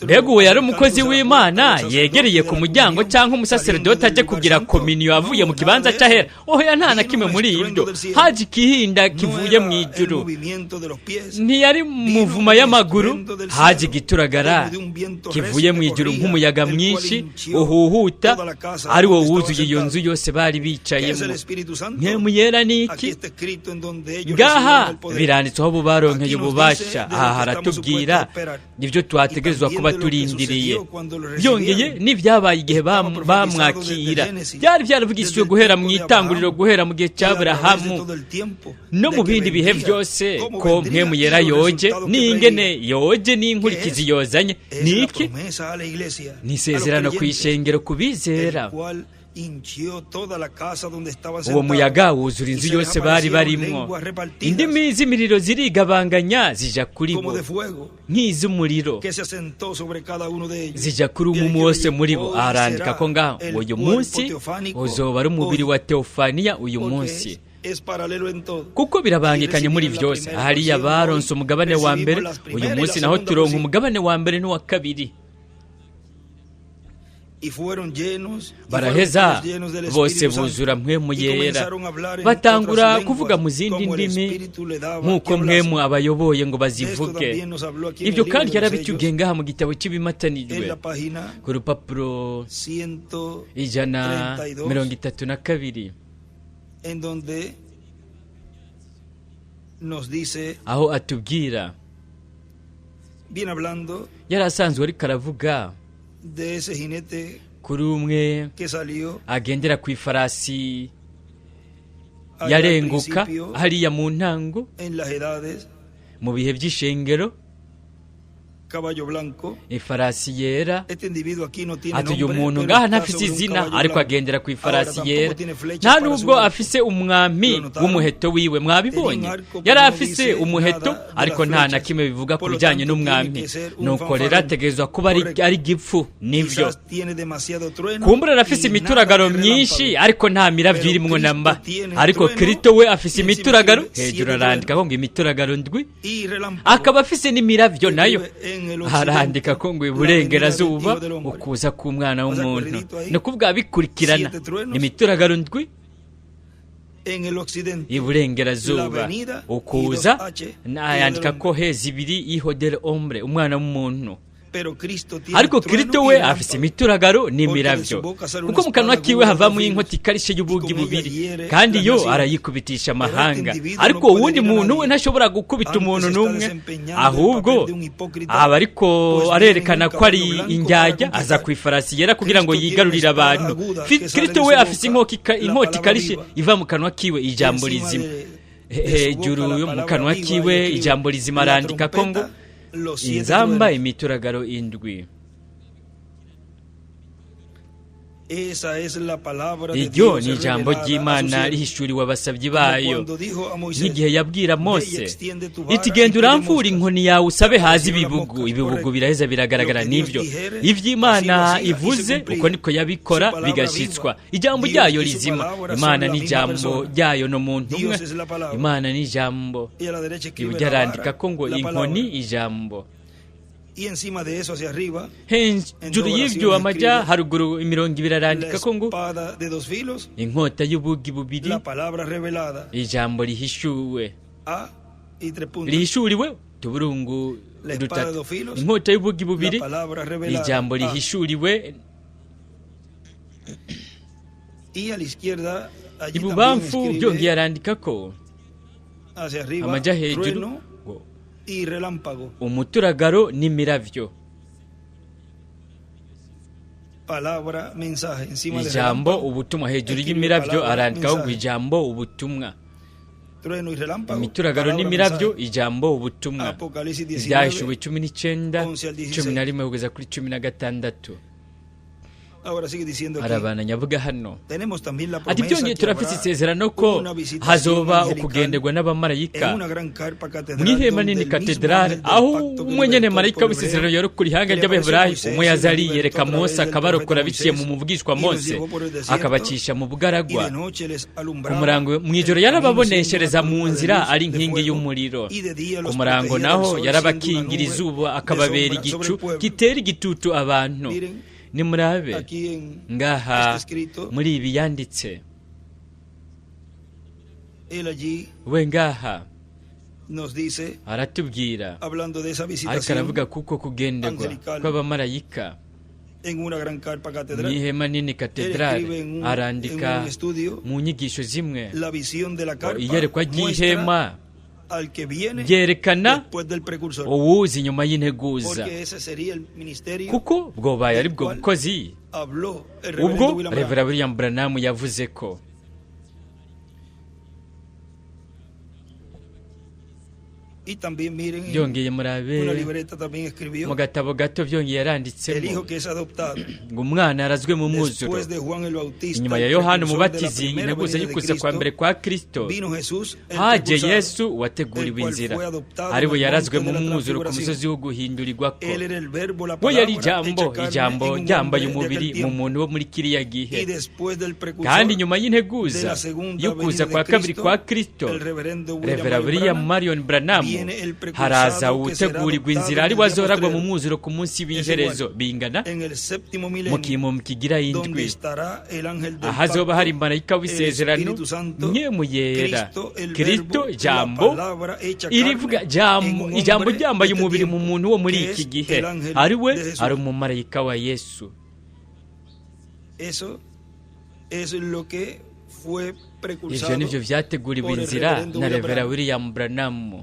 Mbega uwo yari umukozi w'Imana yegereye ku muryango, cyangwa umusaseredoti ajye kugira kominiyo avuye mu kibanza cy'ahera? Oya, nta na kimwe muri ibyo. Haje igihinda kivuye mu ijuru. Ntiyari muvuma y'amaguru. Haje igituragara kivuye mu ijuru, nk'umuyaga mwinshi uhuhuta, ari wo wuzuye iyo nzu yose bari bicayemo. Mpwemu Yera ni iki? Ngaha biranditse aho bo baronkeye ububasha. Aha haratubwira ibyo twategerezwa kuba turindiriye. Byongeye n'ibyabaye igihe bamwakira byari byaravugishijwe guhera mu itanguriro, guhera mu gihe cy'Aburahamu no mu bindi bihe byose, ko Mpwemu Yera yoje, n'ingene yoje, n'inkurikizi yozanye. Ni iki? Ni isezerano ku ishengero, ku bizera. Uwo muyaga wuzura inzu yose bari barimwo, indimi z'imiriro zirigabanganya, zija kuri bo nk'iz'umuriro, zija kuri umwe wose muri bo. Arandika ko ngaho ngo uyu munsi uzoba ari umubiri wa teofaniya uyu munsi, kuko birabangikanye muri byose. Hariya baronse umugabane wa mbere, uyu munsi naho turonka umugabane wa mbere n'uwa kabiri. Baraheza bose buzura Mpwemu Yera, batangura kuvuga mu zindi ndimi nk'uko Mpwemu abayoboye ngo bazivuge. Ibyo kandi yarabitubwiye ngaha mu gitabo cy'ibimatanijwe, ku rupapuro 132, aho atubwira, yari asanzwe ariko aravuga kuri umwe agendera ku ifarasi yarenguka hariya mu ntango, mu bihe by'ishengero, ifarasi yera. Ati: "Uyu muntu ngaha ntafise izina, ariko agendera ku ifarasi yera. Nta nubwo afise umwami w'umuheto wiwe." Mwabibonye, yari afise umuheto, ariko nta na kimwe bivuga ku bijyanye n'umwami. Nuko rero ategerezwa kuba ari gipfu, nibyo. Kumbura arafise imituragaro myinshi, ariko nta miravyo irimwo namba. Ariko Kristo we afise imituragaro. Hejuru arandika ko ngo imituragaro ndwi, akaba afise n'imiravyo nayo. Harandika ko ngo iburengerazuba ukuza k'umwana w'umuntu. Ni ukuvuga bikurikirana: imituragaro ndwi, iburengerazuba ukuza, nayandika ko heza ibiri hijo del hombre, umwana w'umuntu. Ariko Kristo we afise imituragaro n'imiravyo, kuko mu kanwa kiwe havamo inkota ikarishe y'ubugi bubiri, kandi yo arayikubitisha amahanga. Ariko uwundi muntu we ntashobora gukubita umuntu n'umwe, ahubwo aba ariko arerekana ko ari indyarya. Aza ku ifarasi yera kugira ngo yigarurire abantu. Kristo we afise inkota ikarishe iva mu kanwa kiwe, ijambo rizima. Hejuru yo mu kanwa kiwe ijambo rizima, arandika ko ngo inzamba, imituragaro indwi. Iryo ni ijambo ry'Imana rihishuriwe abasabyi bayo, nk'igihe yabwira Mose iti: "Genda uramvura inkoni yawe, usabe haza ibibugu." Ibibugu biraheza biragaragara. Nibyo, iby'Imana ivuze uko niko yabikora, bigashyitswa. Ijambo ryayo rizima. Imana n'ijambo ryayo no muntu umwe. Imana n'ijambo. Iburyo arandika ko ngo inkoni, ijambo. Hejuru y'ibyo amajya haruguru imirongo ibiri arandika ko ngo inkota y'ubugi bubiri, ijambo rihishuwe rihishuriwe utuburungu dutatu, inkota y'ubugi bubiri, ijambo rihishuriwe. Ibubamfu byongeye arandika ko amajya hejuru umuturagaro n'imiravyo, ijambo ubutumwa. Hejuru y'imiravyo arandikaho ngo ijambo ubutumwa, imituragaro n'imiravyo, ijambo ubutumwa. Ibyahishuwe 19 11 kugeza kuri 16. Arabandanya avuga hano ati byongeye turafite isezerano ko hazoba ukugenderwa n'abamarayika mu ihema nini katedrale, aho umwe nyene marayika w'isezerano yarokora ihanga ry'Abaheburayo, umwe yaza ariyereka Mose akabarokora biciye mu muvugishwa Mose, akabacisha mu bugaragwa. Ku murango mw'ijoro yarababoneshereza mu nzira ari inkingi y'umuriro, ku murango naho yarabakingira izuba akababera igicu gitera igitutu abantu. Nimurabe ngaha muri ibi yanditse, we ngaha aratubwira, ariko aravuga kuko kugenderwa kw'abamarayika mw'ihema nini katedrale. Arandika mu nyigisho zimwe iyerekwa ry'ihema ryerekana uwuzi inyuma y'integuza, kuko bwobaye ari bwo bukozi ubwo Reverend William Branham yavuze ko byongeye murabe mu gatabo gato byongeye yaranditsemo ngo umwana yarazwe mu mwuzuro inyuma ya Yohana Umubatizi, integuza y'ukuza kwa mbere kwa Kristo, haje Yesu wateguriwe inzira, ari we yarazwe mu mwuzuro ku musozi wo guhindurirwako. We yari ijambo, ijambo ryambaye umubiri mu muntu wo muri kiriya gihe. Kandi nyuma y'integuza y'ukuza kwa kabiri kwa Kristo, Reverend William Marion Branham, haraza uwutegurirwa inzira ari wazoragwa mu mwuzuro ku munsi w'iherezo, bingana mu kimo kigira indwi, ahazoba hari marayika w'isezerano nyemu yera, Kristo jambo irivuga jambo, ijambo ryambaye umubiri mu muntu wo muri iki gihe, ari we ari umumarayika wa Yesu. Ivyo nivyo vyateguriwe inzira na Reverend William Branham.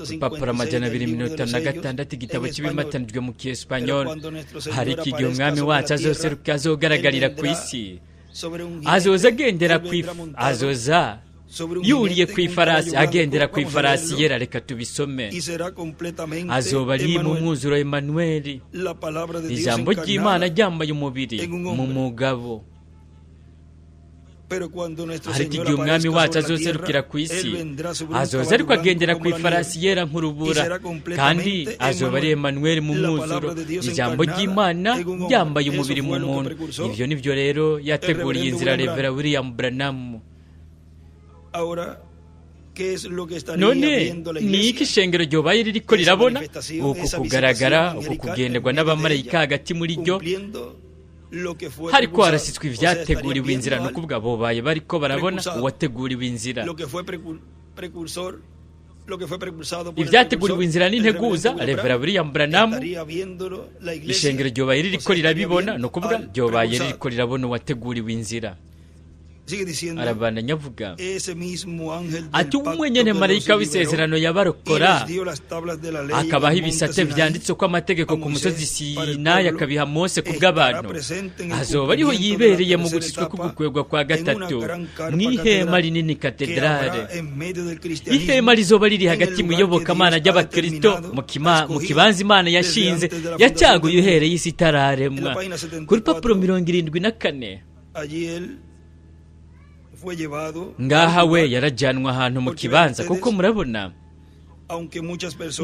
Urupapuro 256, igitabo cy'ibimatanijwe mu Kiespanyol. Hari igihe umwami wacu azoseruka azogaragarira ku isi, azoza agendera ku azoza yuriye ku ifarasi, agendera ku ifarasi yera. Reka tubisome. Azoba ari mu mwuzuro Emmanuel, ijambo ry'Imana ryambaye umubiri mu mugabo. Ariko igihe umwami wacu azoserukira ku isi, azoza ariko agendera ku ifarasi yera nk'urubura, kandi azoba ari Emmanuel mu mwuzuro, ijambo ry'Imana ryambaye umubiri mu muntu. Ivyo nivyo rero yateguriye inzira Reverend William Branham. None ni iki ishengero ryobaye ririko rirabona uku kugaragara, uku kugenderwa n'abamarayika hagati muri ryo, hariko harasitswe ivyateguriwe inzira? No kuvuga bobaye bariko barabona uwateguriwe inzira, ivyateguriwe inzira n'integuza Reverend William Branham. Ishengero ryobaye ririko rirabibona, no kuvuga ryobaye ririko rirabona uwateguriwe inzira. Arabandanya avuga ati umwe nyene marayika w'isezerano yabarokora akabaha ibisate vyanditse ko amategeko ku musozi Sinayi, akabiha Mose ku bw'abantu, azoba ariho yibereye mu gutsitswa k'ugukwegwa kwa gatatu mw'ihema rinini katedrale. Ihema rizoba riri hagati mu iyobokamana ry'abakristo, mu kibanza Imana yashinze yacaguye uhereye isi itararemwa. Ku rupapuro 74, ngaha we yarajyanwa ahantu mu kibanza, kuko murabona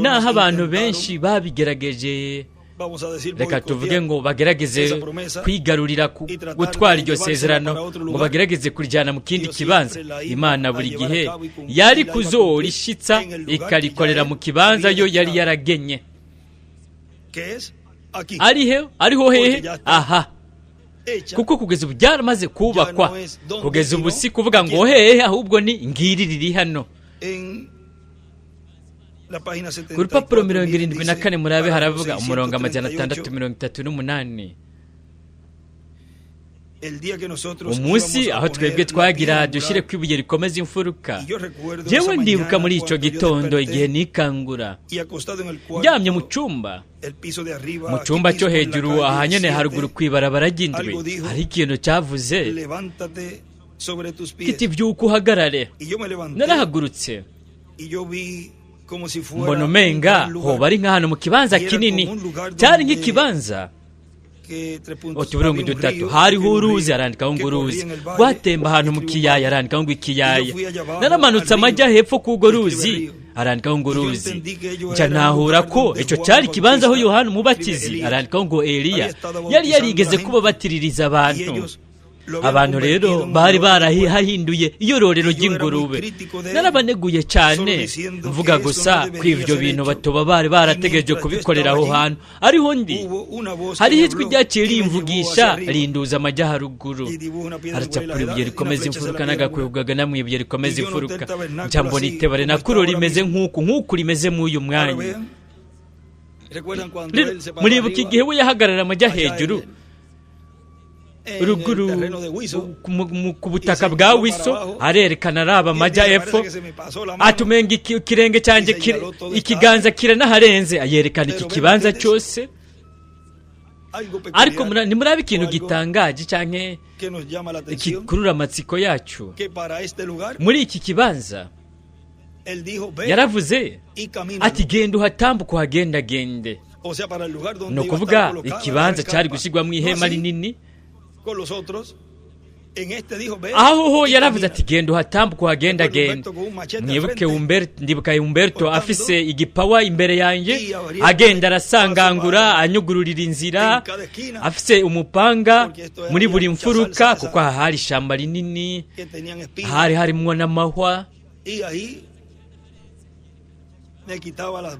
naho abantu benshi babigerageje, reka tuvuge ngo bagerageze kwigarurira gutwara iryo sezerano, ngo bagerageze kurijyana mu kindi kibanza, Imana buri gihe yari kuzorishitsa ikarikorera mu kibanza yo yari yaragenye. Ari he? Ariho hehe? Aha, kuko kugeza ubu byaramaze kubakwa. Kugeza ubu si kuvuga ngo hehe, ahubwo ni ngiri riri hano. Ku rupapuro 74 murabe haravuga umurongo 638: umunsi aho twebwe twagira dushyire ku ibuye rikomeza imfuruka. Yewe, ndibuka muri icyo gitondo igihe nikangura ndyamye mu cyumba, mu cyumba cyo hejuru ahanyene haruguru ku ibarabara ry'indwi, hari ikintu cyavuze kiti: "Byuka uhagarare." Narahagurutse, mbona umenga hoba ari nk'ahantu mu kibanza kinini. Cyari nk'ikibanza utuburungu dutatu. Hariho uruzi, arandikaho ngo uruzi rwatemba ahantu mu kiyaya, arandikaho ngo ikiyaya. Naramanutse amajya hepfo k'urwo ruzi, arandikaho ngo uruzi. Nca ntahura ko icyo cyari ikibanza aho Yohani Umubatizi, arandikaho ngo Eliya, yari yarigeze kuba batiririza abantu. Abantu rero bari barahahinduye iyororero ry'ingurube. Narabaneguye cyane, mvuga gusa ko ibyo bintu batoba bari barategereje kubikorera aho hantu. Ariho ndi, hariho ijwi ryaciye rimvugisha, rinduza amajya haruguru. Haracapura ibuye rikomeza imfuruka n'agakwego kagana mu ibuye rikomeza imfuruka. Nca mbona itebare nakuro rimeze nk'uku nk'uku rimeze mw'uyu mwanya. Muribuka igihe we yahagarara amajya hejuru ruguru ku butaka bwa Wiso, arerekana araba amajya epfo, atumenga ikirenge cyanjye, ikiganza kiranaharenze, ayerekana iki kibanza cyose. Ariko ntimurabe ikintu gitangaje cyangwa gikurura amatsiko yacu muri iki kibanza. Yaravuze ati: "Genda uhatambuke, uhagendagende." Ni ukuvuga ikibanza cyari gushyirwamo ihema rinini. Aho ho yaravuze ati: "Genda uhatambuke, uhagendagende." Mwibuke, ndibuka Humberto afise igipawa imbere yanjye, agenda arasangangura, anyugururira inzira, afise umupanga muri buri mfuruka, kuko aha hari ishyamba rinini, hari harimwo n'amahwa.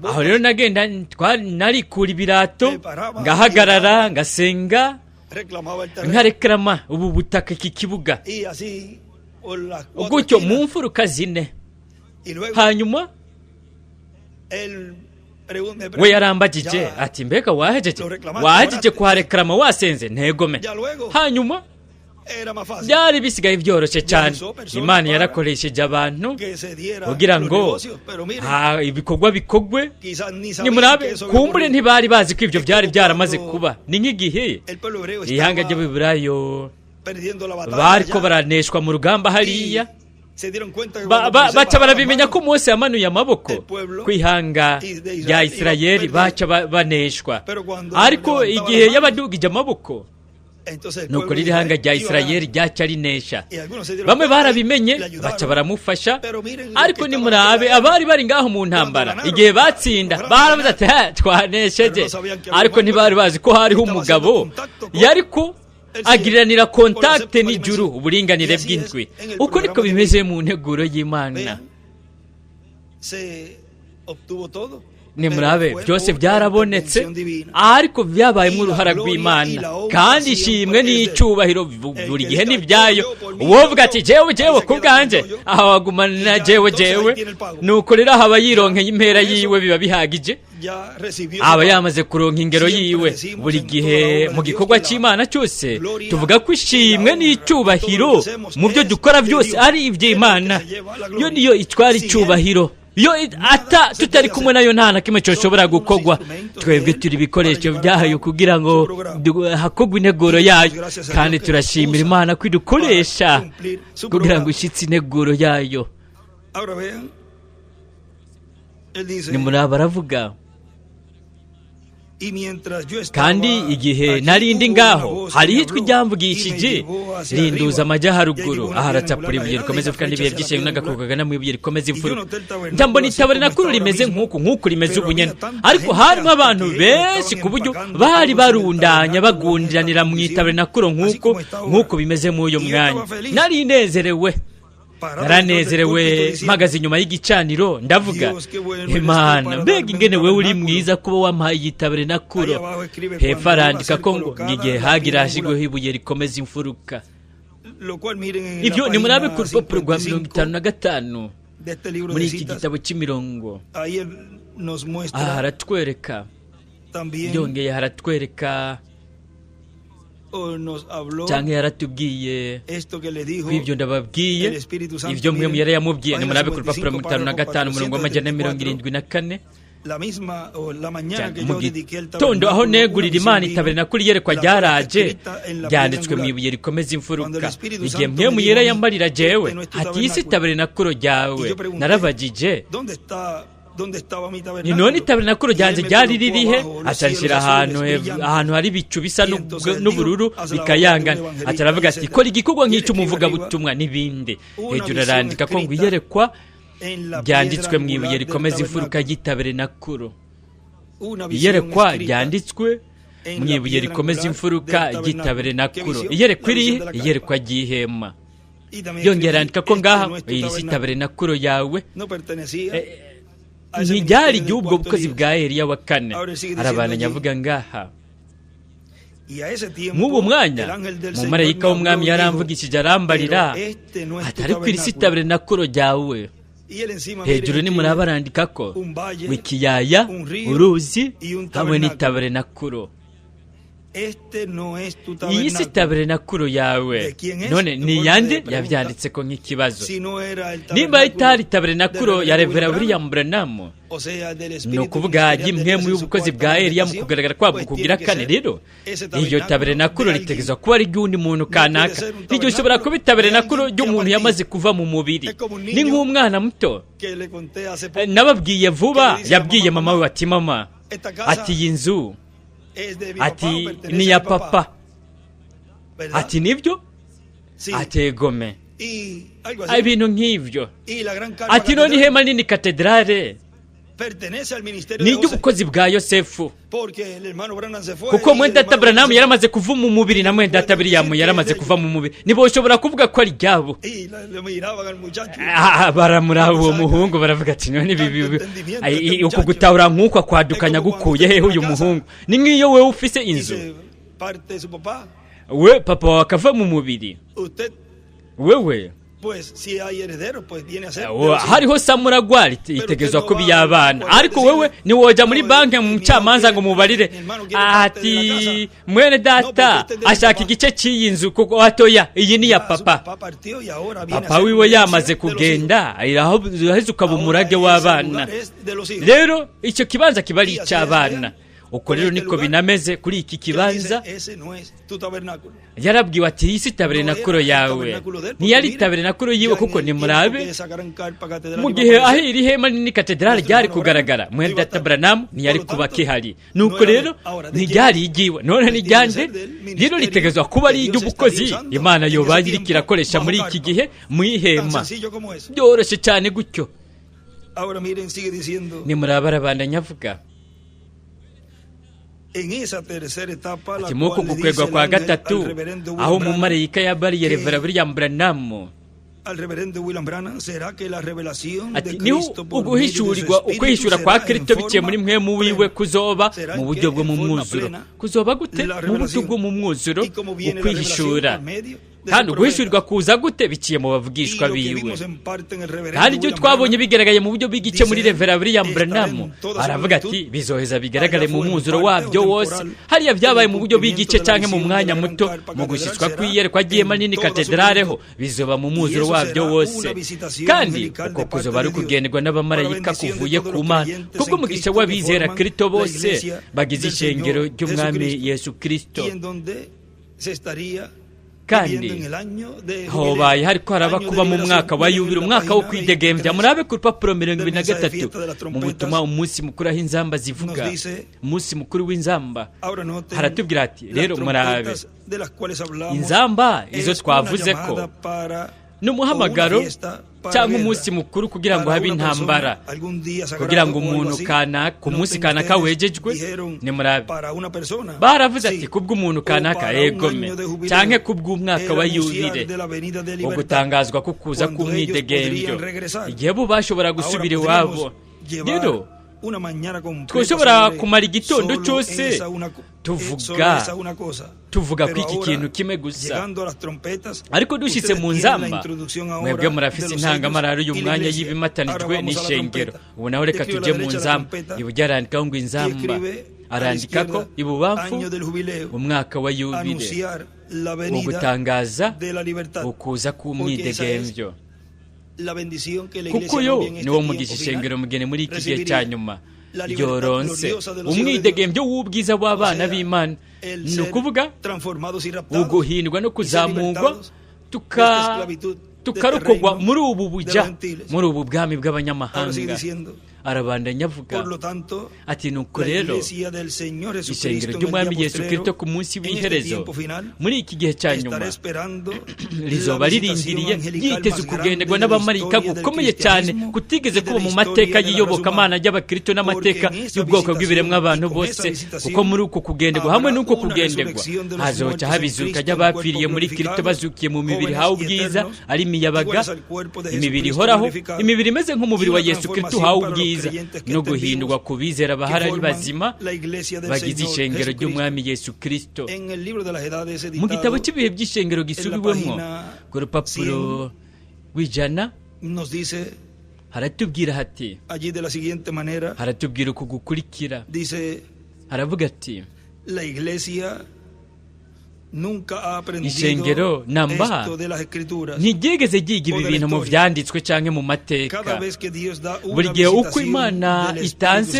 Aho rero nagenda narikura ibirato, ngahagarara, ngasenga, nkarekarama ubu butaka, iki kibuga gutyo mu mfuruka zine. Hanyuma we yarambagije ati: "Mbega wahejeje? Wahejeje kuharekarama, wasenze?" Ntegome. Hanyuma byari bisigaye byoroshye cyane. Imana yarakoresheje abantu kugira ngo ibikorwa bikogwe. Nimurabe, kumbure ntibari bazi ko ibyo byari byaramaze kuba. Ni nk'igihe ihanga ry'Abiburayo bariko baraneshwa mu rugamba hariya, baca barabimenya ko Mose yamanuye amaboko, ku ihanga rya Isirayeli baca baneshwa. Ariko igihe yabadugije amaboko, nuko riri hanga rya Isirayeli ryaca rinesha. Bamwe barabimenye, baca baramufasha. Ariko nimurabe abari bari ngaho mu ntambara, igihe batsinda baravuze ati: "Twanesheje." Ariko ntibari bazi ko hariho umugabo yariko agiriranira contact n'ijuru, uburinganire bw'indwi. Uko niko bimeze mu nteguro y'Imana. Nimurabe, byose byarabonetse, ariko byabayemo uruhara rw'Imana, kandi ishimwe n'icyubahiro buri gihe n'ibyayo. Uwovuga ati: "Jewe, jewe ku bwanjye," aha wagumana jewe jewe. Nuko rero aha aba yironkeye impera yiwe, biba bihagije, aba yamaze kuronka ingero yiwe. Buri gihe mu gikorwa cy'Imana cyose tuvuga ko ishimwe n'icyubahiro mu byo dukora byose ari iby'Imana. Yo niyo itwara icyubahiro. Iyo ata tutari kumwe nayo, nta na kimwe cyoshobora gukorwa. Twebwe turi ibikoresho byayo kugira ngo hakorwe integuro yayo, kandi turashimira Imana ko idukoresha kugira ngo ishyitse integuro yayo. Nimuraba, aravuga: "Kandi igihe narindi ngaho, hariho ijwi ryamvugishije, rinduza amajya haruguru." Aha aracapura ibuye rikomeza imfuruka n'ibihe by'ishenga n'agakuko kagana mu ibuye rikomeza imfuruka. Njya mbona itabare nakuru rimeze nk'uku nk'uku rimeze ubu nyene, ariko harimo abantu benshi ku buryo bari barundanya, bagundiranira mu itabare nakuru nk'uko nk'uko bimeze muri uyu mwanya. Nari nezerewe. Naranezerewe mpagaze inyuma y'igicaniro, ndavuga: "Imana, mbega ingene wewe uri mwiza kuba wampaye iyi taberenakuro." Hepfo arandika ko ngo igihe hagira hashyirweho ibuye rikomeza imfuruka. Ibyo nimurabe ku rupapuro rwa 55 muri iki gitabo cy'imirongo. Aha haratwereka, byongeye haratwereka cyangwa yaratubwiye ibyo ndababwiye, ibyo mwe yari yamubwiye. Nimurabe ku rupapuro 55, umurongo wa 474. Mu gitondo aho negurira Imana itaberenakuro, iyerekwa ryaraje ryanditswe mu ibuye rikomeza imfuruka. Igihe Mpwemu Yera yambarira jewe ati: "Iyi si itaberenakuro ryawe," narabagije ni: "None itaberenakuro ryanjye ryari ririhe?" Acanshyira ahantu hari ibicu bisa n'ubururu bikayangana. Aca aravuga ati: "Kora igikorwa nk'icy'umuvugabutumwa," n'ibindi. Hejuru arandika ko ngo iyerekwa ryanditswe mu ibuye rikomeza imfuruka y'itaberenakuro, iyerekwa ryanditswe mu ibuye rikomeza imfuruka ry'itaberenakuro. Iyerekwa irihe? Iyerekwa ry'ihema. Yongera arandika ko ngaha: "Iyi si itaberenakuro yawe." Ntiryari iry'ubwo bukozi bwa Eliya wa kane. Arabandanya avuga ngaha: "Nk'ubu mwanya umumarayika w'Umwami yaramvugishije, arambarira atari ku iri si itaberenakuro ryawe." Hejuru nimuraba arandika ko ikiyaya, uruzi hamwe n'itaberenakuro. "Iyi si taberenakuro yawe." None ni iyande? Yabyanditse ko nk'ikibazo. Nimba itari taberenakuro ya Revera William Branham, ni ukuvuga y'impwemu y'ubukozi bwa Eliya mu kugaragara kwabwo kugira kane, rero iryo taberenakuro ritegerezwa kuba ari iry'undi muntu kanaka. Iryo ushobora kuba itaberenakuro ry'umuntu yamaze kuva mu mubiri. Ni nk'umwana muto nababwiye vuba, yabwiye mama we ati: "Mama," ati, "iyi nzu," ati, "ni iya papa." Ati: "Nibyo?" Ati: "Egome," ibintu nk'ibyo. Ati: "None ihema nini katedrale ni iry'ubukozi bwa Yosefu, kuko mwene data Buranamu yaramaze kuva mu mubiri na mwene data Biriyamu yaramaze kuva mu mubiri, ntiboshobora kuvuga ko ari iryabo." Baramuraba uwo muhungu, baravuga ati: "None ibi uku gutahura nk'uko akwadukanya gukuye hehe uyu muhungu?" Ni nk'iyo wowe ufise inzu, we papa wawe akava mu mubiri, wewe hariho samuragwa, itegerezwa kuba iy'abana, ariko wewe ntiwojya muri banki mu mucamanza ngo mubarire ati: "Mwene data ashaka igice cy'iyi nzu," kuko hatoya iyi ni iya papa. Papa wiwe yamaze kugenda, iraheze ukaba umurage w'abana. Rero icyo kibanza kiba ari icy'abana. Uko rero niko binameze kuri iki kibanza. Yarabwiwe ati: "Iyi si taberenakuro yawe." Ntiyari taberenakuro yiwe, kuko nimurabe mu gihe aho iri hema nini katedrali ryari kugaragara, mwene data Buranamu ntiyari kuba kihari. Nuko rero ntiryari igiwe. None nijyande? Rero ritegerezwa kuba ari iry'ubukozi Imana yobaye iriko irakoresha muri iki gihe mu ihema. Byoroshye cyane gutyo. Nimuraba arabandanya avuga ati: "Muri uku gukwegwa kwa gatatu, aho umumarayika yabariye Revera William Branham," ati, "niho uguhishurirwa, ukwihishura kwa Kristo biciye muri Mpwemu wiwe kuzoba mu buryo bwo mu mwuzuro." Kuzoba gute? Mu buryo bwo mu mwuzuro ukwihishura. Kandi uguhishurirwa kuza gute? Biciye mu bavugishwa biwe. "Kandi ibyo twabonye bigaragaye mu buryo bw'igice muri Revera William Branham," aravuga ati, "bizoheza bigaragare mu mwuzuro wabyo wose. Hariya byabaye mu buryo bw'igice cyangwa mu mwanya muto mu gushyitswa kw'iyerekwa ry'ihema nini katedrale, ho bizoba mu mwuzuro wabyo wose. Kandi uko kuzoba ari ukugenderwa n'abamarayika kuvuye ku Mana kubw'umugisha w'abizera Kristo bose bagize ishengero ry'Umwami Yesu Kristo." Kandi hobaye hariko haraba kuba mu mwaka wa yubile, umwaka wo kwidegembya. Murabe ku rupapuro 23 mu butumwa, umunsi mukuru aho inzamba zivuga, umunsi mukuru w'inzamba. Haratubwira ati: "Rero murabe, inzamba izo twavuze ko ni Ni umuhamagaro cyangwa umunsi mukuru kugira ngo habe intambara, kugira ngo umuntu kanaka ku munsi kanaka wejejwe. Nimurabe, baravuze ati kubw'umuntu kanaka, egome, canke kubw'umwaka wa yubile, ugutangazwa kukuza k'umwidegembyo, igihe bo bashobora gusubira iwabo. Rero twoshobora kumara igitondo cyose tuvuga ko iki kintu kimwe gusa, ariko dushyitse mu nzamba, mwebwe murafise intangamararo y'umwanya y'ibimatanijwe n'ishengero. Ubu naho reka tujye mu nzamba. Iburyo arandikaho ngo inzamba, arandika ko ibubamfu umwaka wa yubile, ugutangaza ukuza k'umwidegembyo, kuko uyu niwo mugisha ishengero mugeni muri iki gihe cya nyuma ryoronse umwidegembyo w'ubwiza w'abana b'Imana. Ni ukuvuga uguhindwa no kuzamurwa tukarokogwa muri ubu buja, muri ubu bwami bw'abanyamahanga. Arabandanya avuga ati nuko rero ishengero ry'Umwami Yesu Kristo ku munsi w'iherezo muri iki gihe cya nyuma rizoba ririndiriye ryiteze ukugenderwa n'abamarayika gukomeye cyane kutigeze kuba mu mateka y'iyobokamana ry'abakristo n'amateka y'ubwoko bw'ibiremwa abantu bose, kuko muri uko kugenderwa hamwe n'uko kugenderwa hazoca habizuka ry'abapfiriye muri Kristo bazukiye mu mibiri hawe ubwiza, ari imiyabaga, imibiri ihoraho, imibiri imeze nk'umubiri wa Yesu Kristo uhawe ubwiza, no guhindurwa ku bizera bahari ari bazima bagize ishengero ry'Umwami Yesu Kristo. Mu gitabo cy'ibihe by'ishengero gisubiwemo ku rupapuro rw'ijana haratubwira hati, haratubwira uku gukurikira, haravuga ati ishengero namba ntiryigeze ryiga ibi bintu mu byanditswe cyangwa mu mateka. Buri gihe uko Imana itanze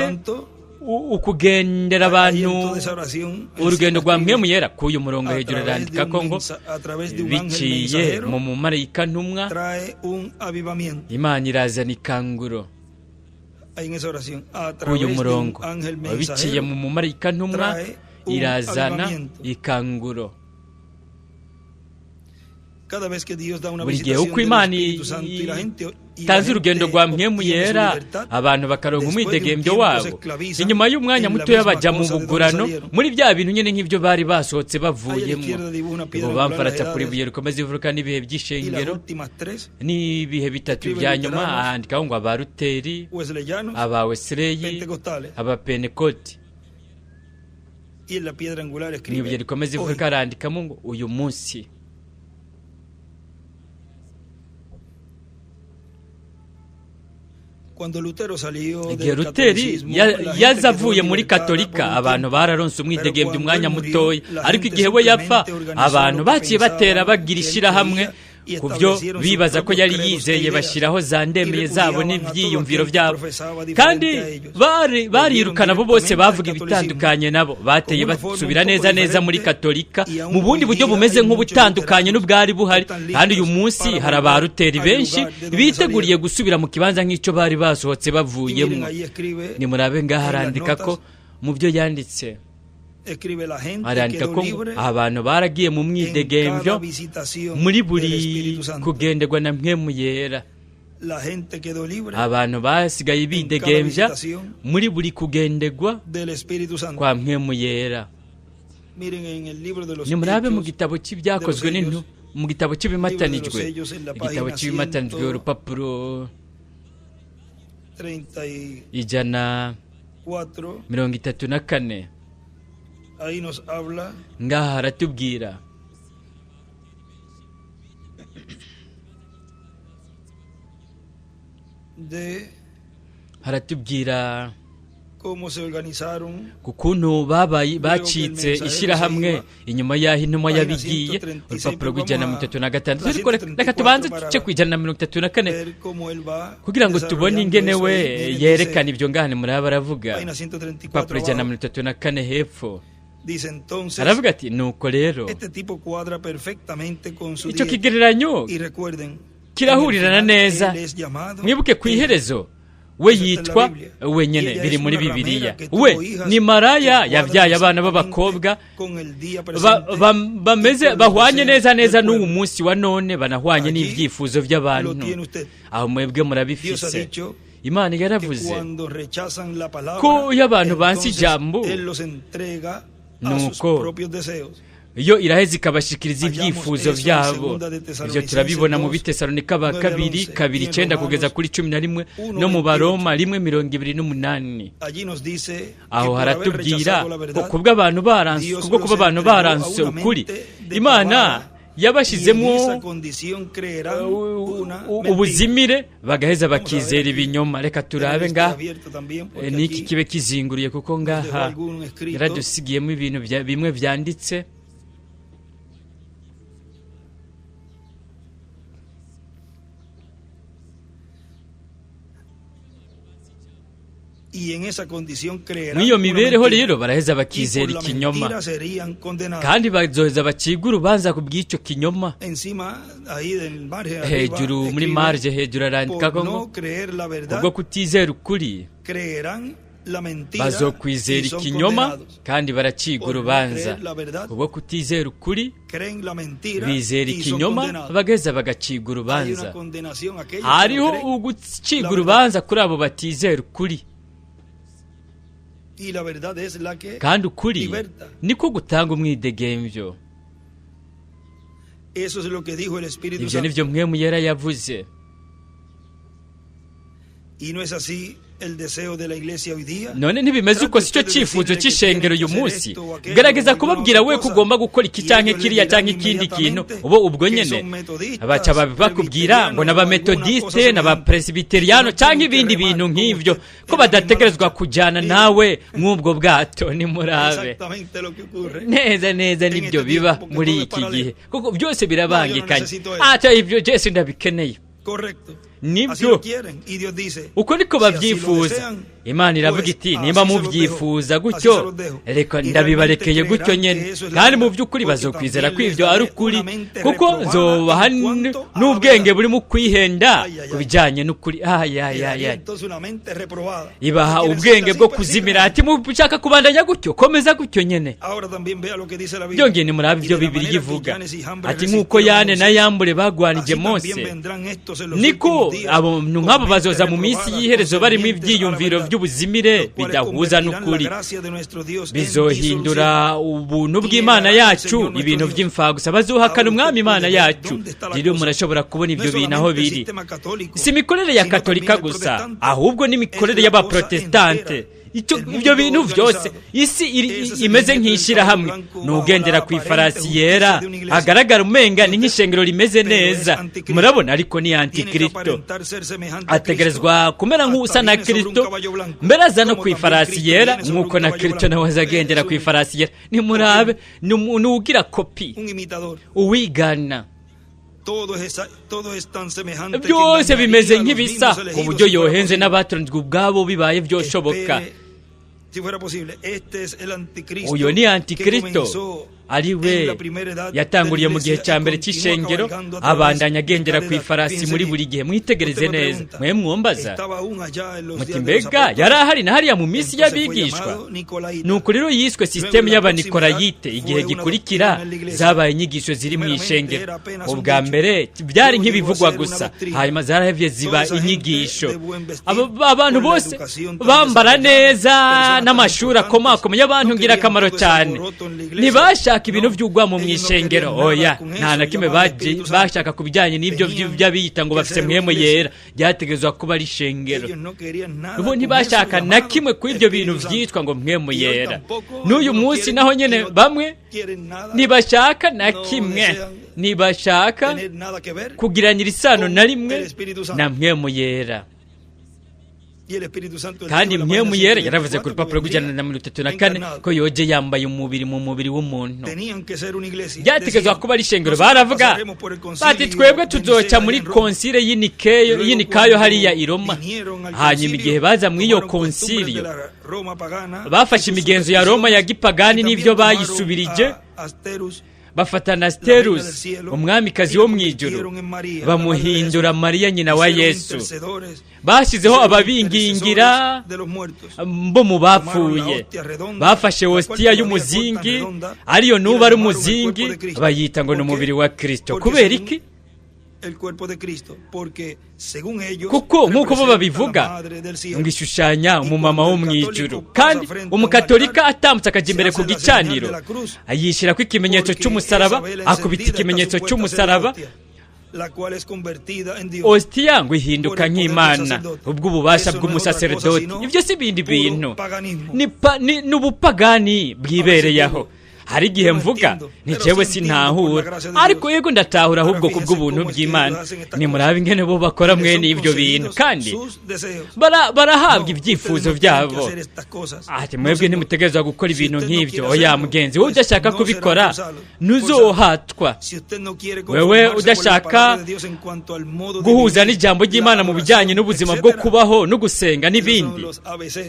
ukugendera abantu urugendo rwa Mpwemu Yera, k'uyu murongo hejuru arandika ko ngo biciye mu mumarayika ntumwa, Imana irazana ikanguro. K'uyu murongo biciye mu mumarayika ntumwa irazana ikanguro. Buri gihe uko Imana itanze urugendo rwa Mpwemu Yera, abantu bakaronka umwidegembyo wabo, inyuma y'umwanya mutoya bajya mu bugurano muri bya bintu nyine nk'ibyo bari basohotse bavuyemo. Ibubamfu aracapura ibuye rikomeza imfuruka n'ibihe by'ishengero n'ibihe bitatu bya nyuma, ahandikaho ngo abaruteri, aba Wesileyi, abapentekoti. N'ibuye rikomeza imfuruka arandikamo ngo uyu munsi. Igihe Luteri yaza avuye muri Katolika, abantu bararonse umwidegembyo umwanya mutoya, ariko igihe we yapfa abantu baciye batera bagira ishyirahamwe ku byo bibaza ko yari yizeye, bashyiraho za ndemeye zabo n'ibyiyumviro byabo, kandi barirukana abo bose bavuga ibitandukanye nabo. Bateye basubira neza neza muri Katolika mu bundi buryo bumeze nk'ubutandukanye n'ubwari buhari, kandi uyu munsi hari abaruteri benshi biteguriye gusubira mu kibanza nk'icyo bari basohotse bavuyemo. Nimurabe ngaha arandika ko mu byo yanditse, arandika ko abantu baragiye mu mwidegembyo muri buri kugenderwa na Mpwemu Yera. Abantu basigaye bidegembya muri buri kugenderwa kwa Mpwemu Yera. Nimurabe mu gitabo cy'ibyakozwe n'intu, mu gitabo cy'ibimatanijwe, igitabo cy'ibimatanijwe urupapuro 134. Ngaha haratubwira haratubwira ukuntu babaye bacitse ishyirahamwe inyuma y'aho intumwa yabigiye. Urupapuro rw'136, ariko reka tubanze tuce ku 134 kugira ngo tubone ingene we yerekana ibyo. Ngahane muraba aravuga urupapuro 134 hepfo aravuga ati nuko rero icyo kigereranyo kirahurirana neza. Mwibuke ku iherezo We Eso está en la yitwa Biblia. wenyene, Y ella biri es muri una ramera Bibiliya. que tuvo We hijas ni maraya que yabyaye cuadran abana exactamente b'abakobwa con el día presente bameze y con los bahwanye deseos neza neza del n'ubu pueblo. munsi wa none, banahwanye Allí n'ibyifuzo by'abantu. lo tiene usted. Aho mwebwe Dios ha murabifise. dicho Imana que yaravuze cuando rechazan la palabra, ko iyo abantu banse entonces ijambo, Él los entrega a sus nuko propios deseos. iyo iraheza ikabashikiriza Hallamos ibyifuzo eso en byabo. Segunda de Ibyo Tesalonicenses turabibona mu 2, Bitesalonika ba 9 al kabiri 11, kabiri y en icenda kugeza Romanos kuri 11, 1, no mu 28. Baroma 1:28. Allí nos dice que Aho por haber haratubwira rechazado la ko verdad, kubwo abantu baranse, Dios kubwo los kuba abantu entregó a baranse una ukuri, mente Imana depravada y en yabashizemo esa condición creerán una mentira. ubuzimire, bagaheza Vamos a ver bakizera aquí, ibinyoma. Reka tener turabe esto ngaha. abierto también, porque N'iki aquí kibe kizinguriye, kuko nos dejó ngaha algún escrito. yaradusigiyemo ibintu bimwe vyanditse. Y en esa condición creerán Mw'iyo una mibereho mentira. rero baraheza Y bakizera por la ikinyoma, mentira serían condenados. kandi bazoheza bacibwa urubanza ku bw'icyo kinyoma. Encima, ahí del margen arriba, Hejuru muri escribe, marge hejuru arandika por ko ngo no creer la verdad, ubwo kutizera ukuri creerán la mentira y bazokwizera son ikinyoma condenados. kandi baracibwa Por no urubanza. creer la verdad, Ubwo kutizera ukuri creen la mentira bizera y son ikinyoma, condenados. bagaheza bagacibwa Hay urubanza. una condenación a aquellos que no Hariho creen ugucibwa la urubanza kuri abo batizera ukuri, y la verdad es la que kandi ukuri liberta. niko gutanga umwidegemvyo. Eso es lo que dijo el Espíritu Ivyo Santo. nivyo Mpwemu Yera yavuze. Y no es así el deseo de la iglesia hoy día. None ntibimeze uko? Sico cyifuzo cy'ishengero uyu munsi? Gerageza kubabwira we ko ugomba gukora iki canke kiriya canke ikindi kintu, ubo ubwo nyene baca bakubwira ngo n'abametodiste n'abapresbiteriyano canke ibindi bintu nk'ivyo, ko badategerezwa kujana nawe mw'ubwo bwato. Nimurabe Exactamente lo que ocurre. neza neza nibyo biba muri iki gihe, kuko byose birabangikanye. Ata ibyo jesi ndabikeneye. Correcto. Nibyo. Así lo quieren. Y Dios dice, Uko niko si así lo babyifuza. desean, Imana iravuga pues, iti así nimba se los mubyifuza dejo. gutyo, Así se los dejo. reka Y realmente ndabibarekeye gutyo creerán nyene. que eso es la Kandi mu verdad, by'ukuri porque bazokwizera también ko les ivyo ari daré ukuri, una mente kuko reprobada nzobaha en cuanto a la n'ubwenge verdad. buri mu kwihenda Ay, ay, ku ay. bijanye n'ukuri. Le Ay, ay, daría ay, ay. entonces una mente reprobada. Ibaha Si quieren ubwenge seguir así, bwo pues kuzimira. sigan. Ati mushaka kubandanya gutyo, komeza gutyo nyene. Ahora también vea lo que dice la Biblia. Byongeye nimurabe Y ibyo de la Bibiri manera que ivuga, Janes y Jambres ati nk'uko resistieron a Yane na Moisés, Yambure bagwanije así también Mose, vendrán estos en los niko últimos días, abantu con nk'abo mente bazoza mu minsi reprobada, y'iherezo barimo concernientes a la ibyiyumviro verdad, by'ubuzimire los cuales bidahuza convertirán la n'ukuri, gracia de nuestro Dios en bizohindura disolución. ubuntu bw'Imana yacu ibintu by'imfagusa, bazohakana Umwami Imana yacu. Rero murashobora kubona ibyo bintu aho biri. Si imikorere ya Katolika gusa, ahubwo n'imikorere y'Abaprotestante. Icyo ibyo bintu byose, isi imeze nk'ishyirahamwe, ni ugendera ku ifarasi yera hagaragara umenga ni nk'ishengero rimeze neza, murabona, ariko ni antikristo. Ategerezwa kumera nk'usa na Kristo, mbere aza no ku ifarasi yera, nk'uko na Kristo nawe azagendera ku ifarasi yera. Nimurabe, ni uwugira kopi, Un imitador. uwigana. Todo es, todo es tan semejante que Byose engañaría bimeze a los nk'ibisa, mismos ku elegidos buryo si fuera yohenze posible. n'abatonzwe ubwabo bibaye byoshoboka. Espere, si fuera posible. Este es el anticristo Uyu ni que antikristo, comenzó ari en we la primera edad de la yatanguriye mu gihe iglesia cya y mbere continúa cy'ishengero, cabalgando a través abandanya de agendera cada ku edad. ifarasi Fíjense muri bien. buri gihe. Mwitegereze Usted me neza. pregunta, Mwe mwombaza ¿estaba aún allá en los muti días de los mbega apóstoles? yari ahari na hariya mu minsi Entonces fue y'abigishwa? llamado Nicolaita. Nuko rero yiswe Luego sisitemu en la próxima edad y'Abanikorayite. Igihe fue una gikurikira doctrina en la iglesia. zabaye inyigisho ziri mu Primeramente ishengero. era apenas un Ubwa dicho. mbere byari Luego llegó a nk'ibivugwa ser una gusa, doctrina. hanyuma zarahevye ziba Toda esa gente inyigisho. de buen vestir, Abantu con la bose educación tan bambara desarrollada, neza personas tan n'amashuri importantes, akomakomeye, y'abantu no querían ngirakamaro todo ese cyane, alboroto en la iglesia. ntibashaka ibintu No, by'ugwamo mu ellos no ishengero. querían nada Oya, con nta eso na kimwe llamado baje Espíritu Santo. bashaka ku bijyanye n'ibyo Tenían by'abiyita ngo que bafise ser una Mpwemu iglesia. Yera. Ryategerezwa kuba ari ishengero. Ellos no querían nada Bo con eso ntibashaka na llamado kimwe kuri ibyo bintu Espíritu Santo. vyitwa ngo Mpwemu Y hoy Yera. tampoco N'uyu algunos munsi quieren naho y nyene no bamwe quieren nada ntibashaka na no kimwe, desean ntibashaka tener nada que ver kugiranira isano con na rimwe el Espíritu Santo. na Mpwemu Yera. Y el Espíritu Santo, él Kandi dijo en la Mpwemu página Yera yaravuze ku 124 rupapuro que rw'ijana vendría na mirongo itatu na kane encarnado. ko yoje yambaye umubiri mu mubiri w'umuntu. Tenían que ser una iglesia. Byategerezwa Decían, kuba ari ishengero. nosotros Baravuga pasaremos por el bati concilio twebwe de tuzoca Nicea muri en Roma. konsile y'Inikeyo, Luego, y'Inikayo cuando hariya i Roma. vinieron al Hanyuma concilio, igihe baza muri iyo tomaron costumbres de konsilio, la Roma pagana bafashe y sus imigenzo ya Roma ya supersticiones, gipagani y n'ibyo también tomaron bayisubirije, a Asterus Bafata na Sterusi, umwamikazi wo mu ijuru, bamuhindura Mariya nyina wa Yesu. Bashyizeho ababingingira bo mu bapfuye. Bafashe hositiya y'umuzingi, ariyo nuba ari umuzingi, bayita ngo ni umubiri wa Kirisito. Kubera iki? Kuko nk'uko bo babivuga ngo ishushanya umumama wo mu ijuru. Kandi umukatolika atambutse akajya imbere ku gicaniro, ayishyira ko ikimenyetso cy'umusaraba, akubita ikimenyetso cy'umusaraba, ositiya ngo ihinduka nk'imana ubw'ububasha bw'umusaseredoti. Ibyo si ibindi bintu, ni ubupagani bwibereyeho. Hari igihe mvuga ntijewe sintahura, ariko yego ndatahura ahubwo kubw'ubuntu bw'Imana. Nimurabe ingene bo bakora mwene ibyo bintu, kandi barahabwa ibyifuzo byabo. Ati mwebwe ntimutegerezwa gukora ibintu nk'ibyo. Oya mugenzi, wowe udashaka kubikora ntuzohatwa. Wewe udashaka guhuza n'ijambo ry'Imana mu bijyanye n'ubuzima bwo kubaho no gusenga n'ibindi,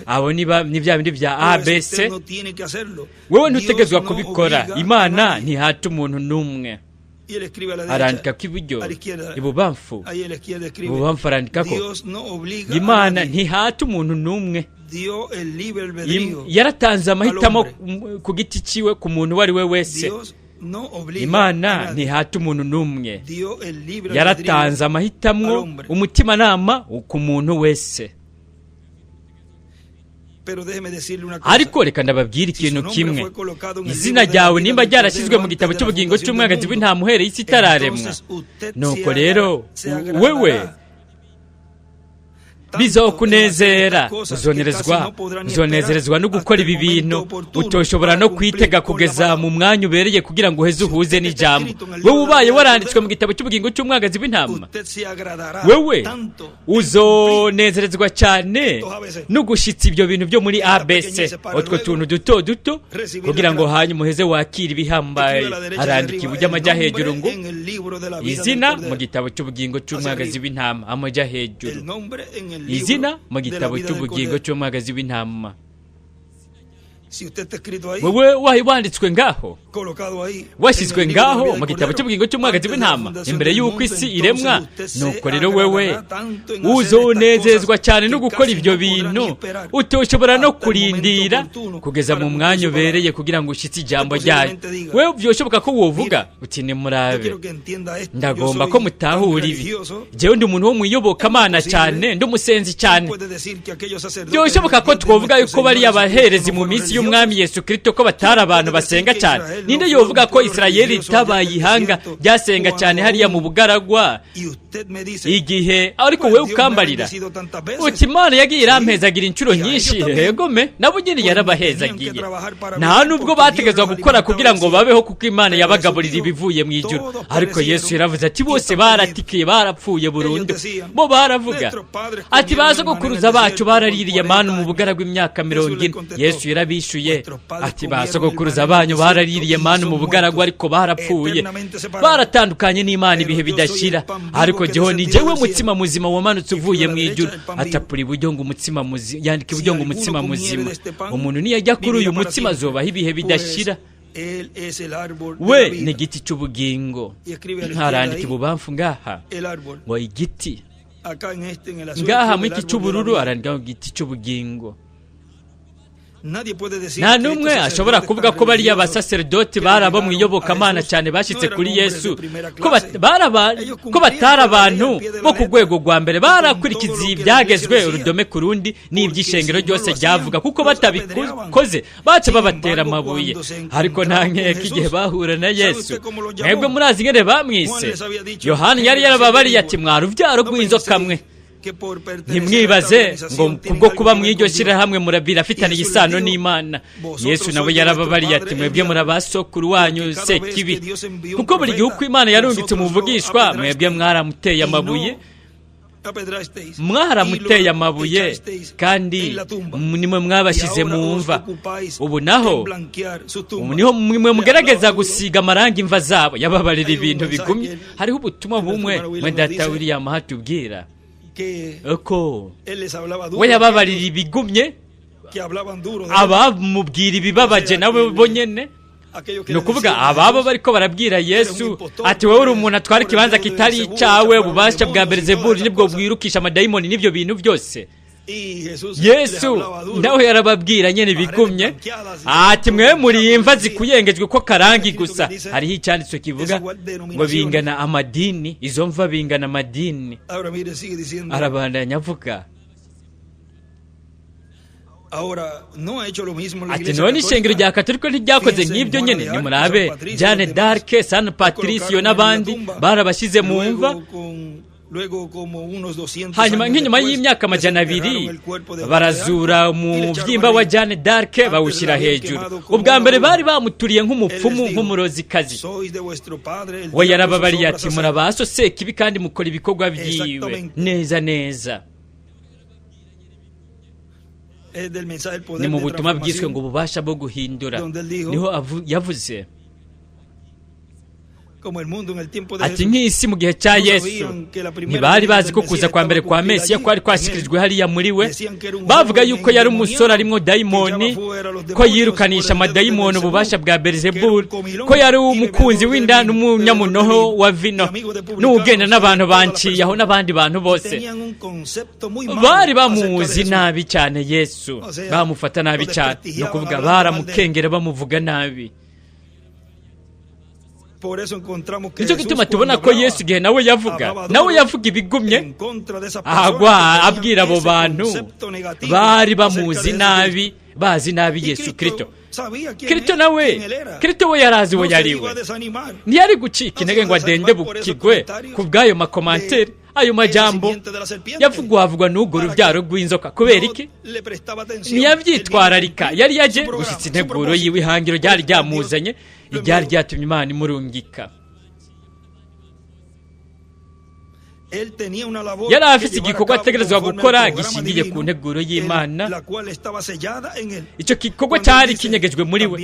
abo ni bya bindi bya ABC. Wewe ntutegerezwa kubikora. Imana ntihata umuntu n'umwe. Arandika ko iburyo, ibubamfu, ibubamfu arandika ko Imana ntihata umuntu n'umwe. Yaratanze amahitamo ku giti cyiwe ku muntu uwo ari we wese. Imana ntihata umuntu n'umwe. Yaratanze amahitamo, umutimanama ku muntu wese. Ariko reka ndababwira ikintu kimwe: izina ryawe nimba ryarashyizwe mu gitabo cy'ubugingo cy'umwagazi w'intama uhereye isi itararemwa, nuko rero wewe bizokunezera, uzonezerezwa no gukora ibi bintu utoshobora no kwitega kugeza mu mwanya ubereye kugira ngo uheze uhuze n'ijambo. Wewe ubaye waranditswe mu gitabo cy'ubugingo cy'umwagazi w'intama, wewe uzonezerezwa cyane no gushyitsa ibyo bintu byo muri ABC, utwo tuntu duto duto, kugira ngo hanyuma uheze wakire ibihambaye. Arandika iburyo amajya hejuru ngo izina mu gitabo cy'ubugingo cy'umwagazi w'intama, amajya hejuru, izina mu gitabo cy'ubugingo cy'umwagazi w'intama. Wowe wayi wanditswe ngaho, washyizwe ngaho mu gitabo cy'ubugingo cy'umwagazi w'intama imbere y'uko isi iremwa, nuko rero wewe uzonezezwa cyane no gukora ibyo bintu utoshobora no kurindira kugeza mu mwanya ubereye kugira ngo ushyitse ijambo ryayo. Wewe byoshoboka ko wovuga uti nimurabe, ndagomba ko mutahura ibi, jewe ndi umuntu wo mu iyobokamana cyane, ndi umusenzi cyane. Byoshoboka ko twovuga yuko bariya baherezi mu minsi y'umwami Yesu Kristo ko batari abantu basenga cyane. Ninde yovuga ko Isirayeli itabaye ihanga ryasenga cyane hariya mu bugaragwa igihe? Ariko wewe ukambarira uti Imana yagiye irampezagira inshuro nyinshi. Yego me nabo nyine yarabahezagiye. Nta nubwo bategezwa gukora kugira ngo babeho, kuko Imana yabagaburira ibivuye mu ijuru. Ariko Yesu yaravuze ati bose baratikiye, barapfuye burundu. Bo baravuga ati ba sogokuruza bacu baraririye manu mu bugaragwa imyaka 40. Yesu yarabishuye ati ba sogokuruza banyu baraririye manu mu bugaragwa, ariko barapfuye, baratandukanye n'Imana ibihe bidashira. Ariko jeho ni jewe mutsima muzima wamanutse uvuye mu ijuru. Atapura iburyo ngo umutsima muzima, yandika iburyo ngo umutsima muzima. Umuntu niyajya kuri uyu mutsima azobaho ibihe bidashira. We ni igiti cy'ubugingo. Ntarandika ibubamfu ngaha ngo igiti, ngaha mu iki cy'ubururu arandika ngo igiti cy'ubugingo. Nta n'umwe ashobora kuvuga ko bariya basaseredoti bari abo mu iyobokamana cyane bashyitse kuri Yesu, ko batari abantu bo ku rwego rwa mbere. Barakurikiza ibyagezwe urudome ku rundi n'iby'ishengero ryose ryavuga, kuko batabikoze baca babatera amabuye. Ariko nta nkeka igihe bahura na Yesu, mwebwe murazi ingene bamwise. Yohani yari yarababariye ati mwari urubyaro rw'inzoka mwe. Ntimwibaze ngo kubwo kuba mu iryo shyirahamwe birafitaniye isano n'Imana. Yesu nawe yarababariye ati mwebwe muri abasokuru wanyu sekibi, kuko buri gihe uko Imana yarungitse umuvugishwa, mwebwe mwaramuteye amabuye, mwaramuteye amabuye, kandi nimwe mwabashyize mu mva. Ubu naho niho mwe mugerageza gusiga amarangi imva zabo. Yababarira ibintu bigumye. Hariho ubutumwa bumwe mwe data William hatubwira ko we yababarira ibigumye, abamubwira ibibabaje nawe bonyene. Ni ukuvuga ababo bariko barabwira Yesu ati: "Wowe uri umuntu atwara ikibanza kitari icyawe, ububasha bwa Beelzebuli nibwo bwirukisha amadayimoni n'ibyo bintu byose." Yesu nawe yarababwira nyine bigumye ati: "Mwe muri imva zikuyengejwe ko karangi gusa." Hariho icyanditswe kivuga ngo bingana amadini, izo mva bingana amadini. Arabandanya avuga ati: "None ishengero rya Katolika ntiryakoze nk'ibyo nyine? Nimurabe Jeanne d'Arc, San Patricio n'abandi, barabashyize mu mva. Hanyuma nk'inyuma y'imyaka 200 barazura umubyimba wa Jeanne d'Arc, bawushyira hejuru. Ubwa mbere bari bamuturiye nk'umupfumu, nk'umurozikazi." We yarababariye ati: "Murabaso Sekibi kandi mukora ibikorwa byiwe neza neza." Ni mu butumwa bwiswe ngo "Ububasha bwo guhindura", niho yavuze ati: "Nk'isi mu gihe cya Yesu, ntibari bazi ko kuza kwa mbere kwa Mesiya kwari kwashyikirijwe hariya muri we. Bavuga yuko yari umusore arimo dayimoni, ko yirukanisha amadayimoni ububasha bwa Beelzebuli, ko yari umukunzi w'inda n'umunyamunoho wa vino n'ugenda n'abantu banciye aho n'abandi bantu bose." Bari bamuzi nabi cyane Yesu, bamufata nabi cyane, ni ukuvuga baramukengera, bamuvuga nabi. Nicyo gituma tubona ko Yesu igihe nawe yavuga, nawe yavuga ibigumye, agwa abwira abo bantu bari bamuzi nabi, bazi nabi Yesu Kirisito. Kirisito nawe, Kirisito we yarazi uwo yari we. Ntiyari gucika intege ngo adende bukigwe ku bw'ayo ma commentaires, ayo majambo yavugwavugwa n'urwo rubyaro rw'inzoka. Kubera iki? Ntiyabyitwararika. Yari yaje gushyitsa integuro yiwe, ihangiro ryari ryamuzanye, iryari ryatumye Imana imurungika. Yari afite igikorwa ategerezwa gukora gishingiye ku nteguro y'Imana. Icyo gikorwa cyari kinyegejwe muri we.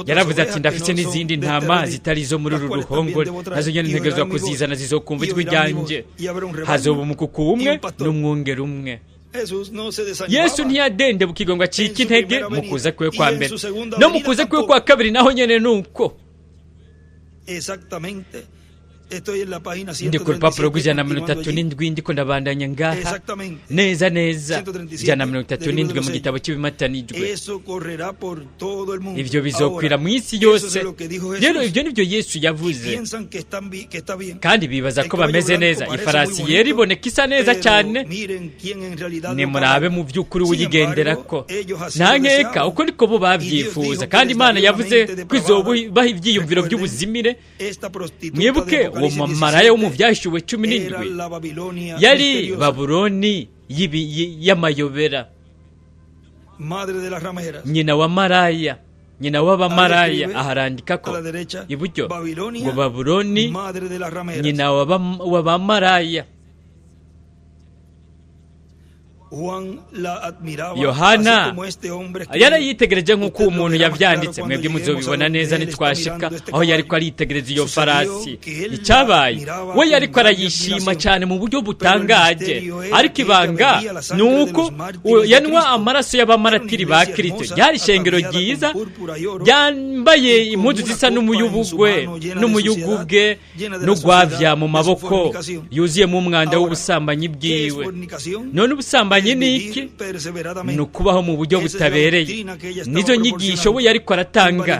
Yaravuze ati: "Ndafite n'izindi ntama zitari izo muri uru ruhongore, nazo nyine ntegerezwa kuzizana, zizokumva ijwi ryanjye, hazoba umukuku umwe n'umwungeri umwe." Yesu ntiyadende bukigwa ngo acike intege mu kuza kwe kwa mbere, no mu kuza kwe kwa kabiri naho nyine ni uko. Ndi ku rupapuro rw'137, ndiko ndabandanya ngaha neza neza, 137 mu gitabo cy'ibimatanijwe. Ibyo bizokwira mu isi yose. Rero ibyo nibyo Yesu yavuze, kandi bibaza ko bameze neza. Ifarasi yera iboneka isa neza cyane, nimurabe mu by'ukuri uyigendera ko nta nkeka uko niko bo babyifuza. Kandi Imana yavuze ko izobaha ibyiyumviro by'ubuzimire. Mwibuke uwo mamaraya wo mu Byahishuwe 17 yari Babuloni y'amayobera, nyina wa maraya, nyina w'abamaraya. Aharandika ko iburyo ngo Babuloni nyina w'abamaraya. Yohana yarayitegereje nk'uko uwo muntu yabyanditse. Mwebwe muzobibona neza nitwashika aho yari ko aritegereza iyo farasi. Icyabaye, we yariko arayishima cyane mu buryo butangaje, ariko ibanga ni uko yanywa amaraso y'abamaratiri ba Kristo. Ryari ishengero ryiza ryambaye impuzu zisa n'umuyubugwe n'umuyugubwe n'ugwavya mu maboko, yuzuyemo umwanda w'ubusambanyi bwiwe. None ubusambanyi ni iki? Ni ukubaho mu buryo butabereye. Nizo nyigisho we yariko aratanga,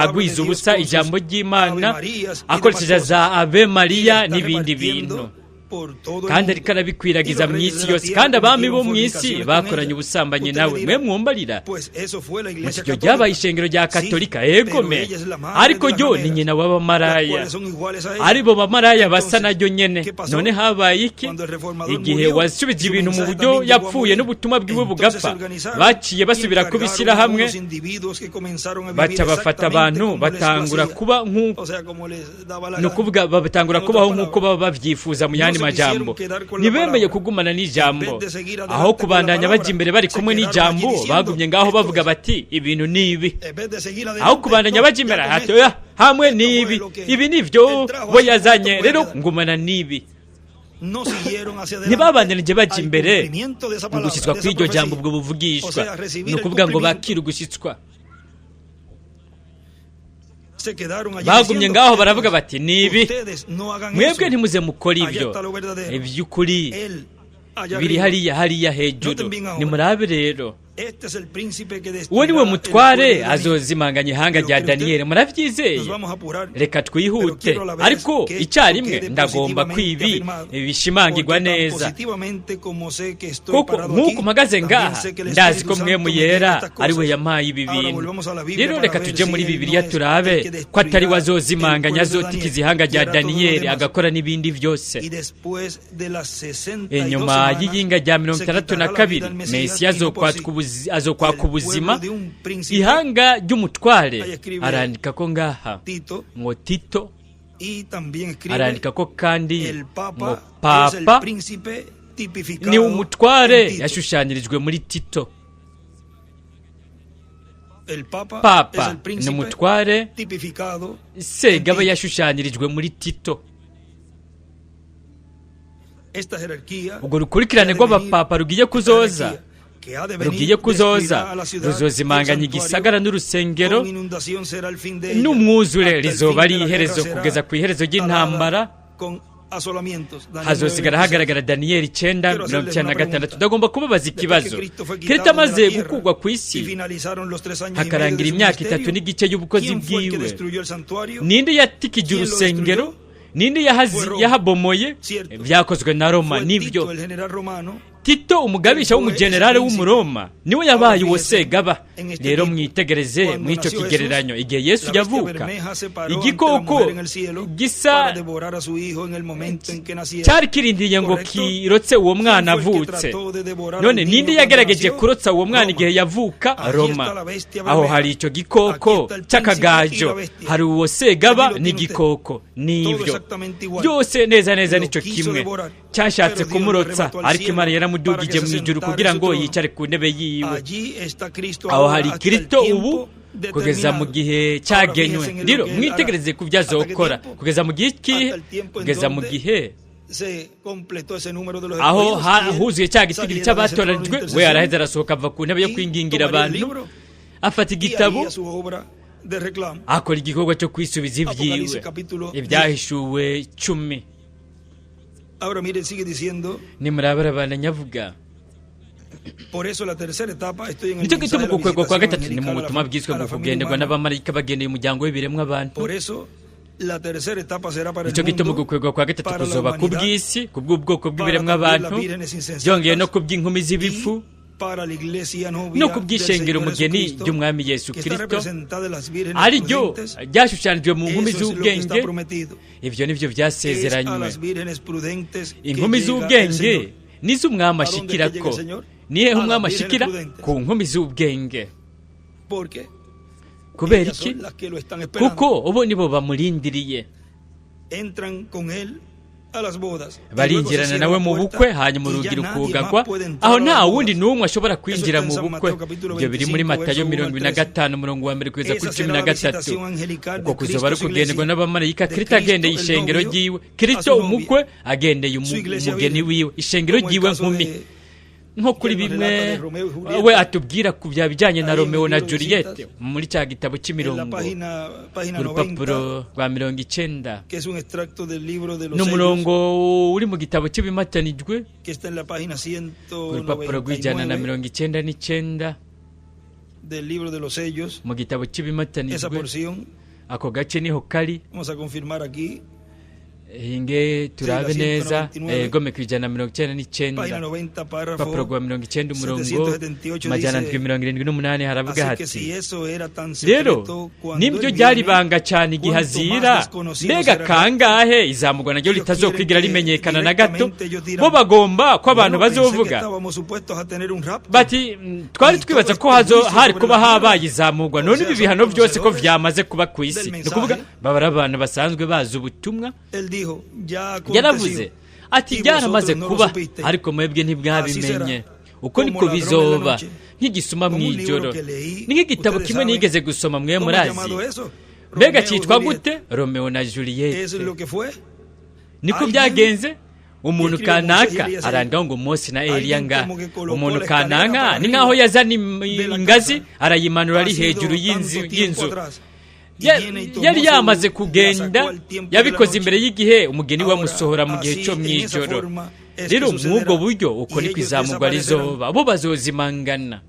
agwiza ubusa ijambo ry'Imana akoresheje za Ave Mariya n'ibindi bintu, kandi ariko arabikwiragiza mu isi yose. Kandi abami bo mu isi bakoranye ubusambanyi nawe. Mwe mwumbarira muti: "Iryo ryabaye ishengero rya Katolika." Egome, ariko ryo ni nyina w'abamaraya, aribo bamaraya basa naryo nyene. None habaye iki? Igihe wasubije ibintu mu buryo yapfuye n'ubutumwa bwiwe bugapfa, baciye basubira kubishyira hamwe, baca bafata abantu batangura kuba nk'uko, ni ukuvuga batangura kubaho nk'uko baba babyifuza. Mu yandi majambo, ntibemeye kugumana n'ijambo. Aho kubandanya bajya imbere bari kumwe n'ijambo, bagumye ngaho bavuga bati: "Ibintu ni ibi." Aho kubandanya bajya imbere, ati: "Oya, hamwe n'ibi, ibi nivyo bo yazanye, rero ngumana n'ibi." Ntibabandanije bajya imbere mu gushyitswa kw'iryo jambo, ubwo buvugishwa, ni ukuvuga ngo bakire ugushyitswa. Bagumye ngaho baravuga bati nibi mwebwe ntimuze mukora ibyo, iby'ukuri biri hariya hariya hejuru. Nimurabe rero, uwo ni we mutware azozimanganya ihanga rya Daniyeli. Murabyizeye? Reka twihute, ariko icyarimwe ndagomba kwibi bishimangirwa neza, kuko nk'uko mpagaze ngaha ndazi ko mwe muyera ari we yampaye ibi bintu. Rero reka tujye muri Bibiliya turabe ko atari we azozimanganya, azotikiza ihanga rya Daniyeli agakora n'ibindi byose. Inyuma y'iyinga rya 62 Mesiya azokwaka ubuzima ihanga ry'umutware. Arandika ko ngaha ngo Tito, arandika ko kandi ngo Papa ni umutware yashushanyirijwe muri Tito. Papa ni umutware Segaba yashushanyirijwe muri Tito. Ubwo rukurikirane rw'abapapa rugiye kuzoza, ruzozimanganya igisagara n'urusengero n'umwuzure, rizoba ari iherezo kugeza ku iherezo ry'intambara. Hazosigara hagaragara Daniyeli 9:96. Ndagomba kubabaza ikibazo. Kristo amaze gukurwa ku isi hakarangira imyaka 3.5 y'ubukozi bwiwe, ninde yatikije urusengero? Ninde yahabomoye? Byakozwe na Roma. Nibyo, Tito umugabisha w'umugenerale w'umuroma niwe yabaye uwo segaba. Rero mwitegereze mw'icyo kigereranyo, igihe Yesu yavuka igikoko gisa cyari kirindiriye ngo kirotse uwo mwana avutse. None ninde yagerageje kurotsa uwo mwana igihe yavuka? Roma. Aho hari icyo gikoko cy'akagajo, hari uwo segaba n'igikoko. Nibyo byose neza neza nicyo kimwe cyashatse kumurotsa, ariko Imana yaramudugije mu ijuru kugira ngo yicare ku ntebe yiwe. Aho hari Kristo ubu kugeza mu gihe cyagenywe. Rero mwitegereze ku byo azokora kugeza mu gihe ikihe? Kugeza mu gihe aho huzuye cya gitigiri cy'abatoranijwe, we araheza arasohoka ava ku ntebe yo kwingingira abantu, afata igitabo akora igikorwa cyo kwisubiza ibyiwe. Ibyahishuwe 10. Nimurabara nyavuga. Nicyo gituma ugukwegwa kwa gatatu ni mu butumwa bwiswe ngo kugenderwa n'abamarayika bagendeye umuryango w'ibiremwa abantu. Nicyo gituma ugukwegwa kwa gatatu kuzoba ku bw'isi, ku bw'ubwoko bw'ibiremwa abantu, byongeye no ku bw'inkumi z'ibifu, no ku bw'ishengero umugeni ry'umwami Yesu Kristo, ari ryo ryashushanijwe mu nkumi z'ubwenge. Ibyo nibyo byasezeranywe. Inkumi z'ubwenge nizo umwami ashikirako. Nihehe umwami ashikira? Ku nkumi z'ubwenge. Kubera iki? Kuko ubu nibo bamurindiriye. Barinjirana nawe mu bukwe, hanyuma urugi rukugagwa, aho nta wundi n'umwe ashobora kwinjira mu bukwe. Ibyo biri muri Matayo 25 umurongo wa 1 kugeza kuri 13. Uko kuzoba ari kugenderwa n'abamarayika, Kristo agendeye ishengero ryiwe, Kristo umukwe agendeye umugeni wiwe, ishengero ryiwe nkumi. Nko kuri bimwe we atubwira ku bya bijyanye na Romeo na Juliet muri cya gitabo cy'imirongo, urupapuro rwa 90, n'umurongo uri mu gitabo cy'ibimatanijwe, urupapuro rw'199 mu gitabo cy'ibimatanijwe. Ako gace niho kari. Hinge turabe neza, gome ku 199, urupapuro rwa 90 umurongo 778, haravuga hati: rero nibyo ryari ibanga cyane igihe azira, mbega kangahe izamugwa naryo ritazokwigira rimenyekana na gato. Bo bagomba ko abantu bazovuga bati twari twibaza ko hari kuba habaye izamugwa, none ibi bihano byose ko vyamaze kuba ku isi. Ni ukuvuga baba ari abantu basanzwe bazi ubutumwa. Yaravuze ati byaramaze kuba, ariko mwebwe ntibwabimenye. Uko niko bizoba nk'igisuma mu ijoro. Ni nk'igitabo kimwe nigeze gusoma, mwe murazi. Mbega cyitwa gute? Romeo na Juliet. Niko byagenze. Umuntu kanaka arandikaho ngo Mose na Eliya nga. Umuntu kanaka ni nkaho yazana ingazi arayimanura ari hejuru y'inzu. Yari yamaze kugenda, yabikoze imbere y'igihe, umugeni we amusohora mu gihe cyo mu ijoro. Rero mw'ubwo buryo uko niko izamurwa rizoba, bo bazozimangana.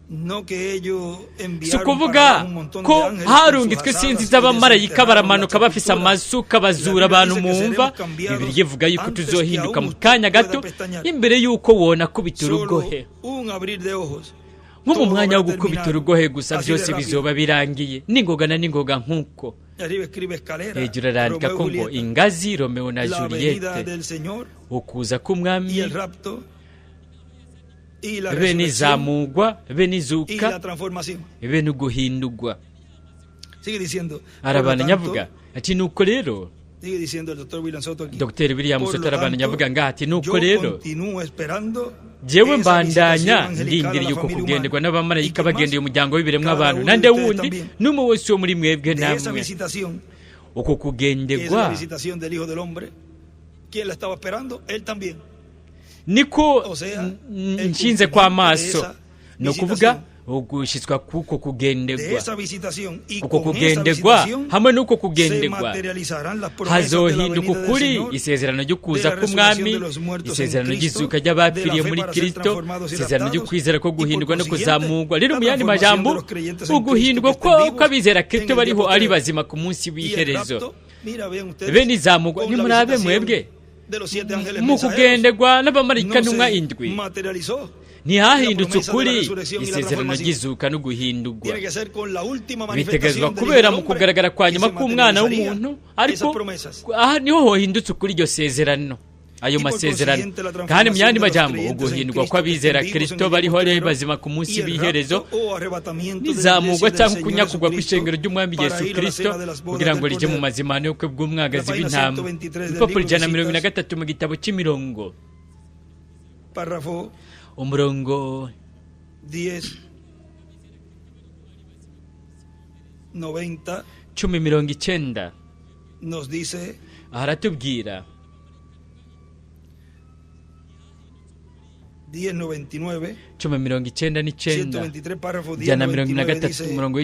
Si ukuvuga ko harungitswe sinzi z'abamarayika baramanuka bafise amasuka bazura abantu mu mva. Bibiliya ivuga yuko tuzohinduka mu kanya gato imbere y'uko wona kubita urugohe. Nko mu mwanya wo gukubita urugohe gusa, byose bizoba birangiye, n'ingoga na n'ingoga nk'uko. Hejuru arandika ko ngo ingazi, Romeo na Juliette, ukuza k'umwami, be n'izamugwa, be n'izuka, be n'uguhindurwa. Arabandanya avuga ati nuko rero, Dr William Soto arabandanya avuga ngaha ati nuko rero jewe mbandanya ndindiriye uko kugenderwa n'abamarayika bagendeye umuryango w'ibiremwa abantu nande wundi n'umwe wese wo muri mwebwe namwe. Uko kugenderwa niko nshinze kw'amaso, ni ukuvuga ugushitswa kuko kugenderwa. Uko kugenderwa hamwe n'uko kugenderwa hazohinduka ukuri isezerano ryo kuza k'umwami, isezerano ry'izuka ry'abapfiriye muri Kristo, isezerano ryo kwizera ko guhindurwa no kuzamurwa. Rero mu yandi majambo, uguhindurwa kw'abizera Kristo bariho ari bazima ku munsi w'iherezo, bene izamurwa. Nimurabe mwebwe mu kugenderwa n'abamarayika ntumwa indwi ntihahindutse ukuri isezerano ry'izuka no guhindurwa. Bitegerezwa kubera mu kugaragara kwa nyuma k'umwana w'umuntu, ariko aha niho hohindutse ukuri iryo sezerano, ayo masezerano. Kandi mu yandi majambo, uguhindurwa kw'abizera Kristo bariho ari bazima ku munsi w'iherezo n'izamurwa cyangwa kunyakugwa kw'ishengero ry'umwami Yesu Kristo kugira ngo rije mu mazimano y'ubukwe bw'umwagazi w'intama. Ibipapuro 123 mu gitabo cy'imirongo, umurongo 10:90 aratubwira 10:99 123 umurongo wa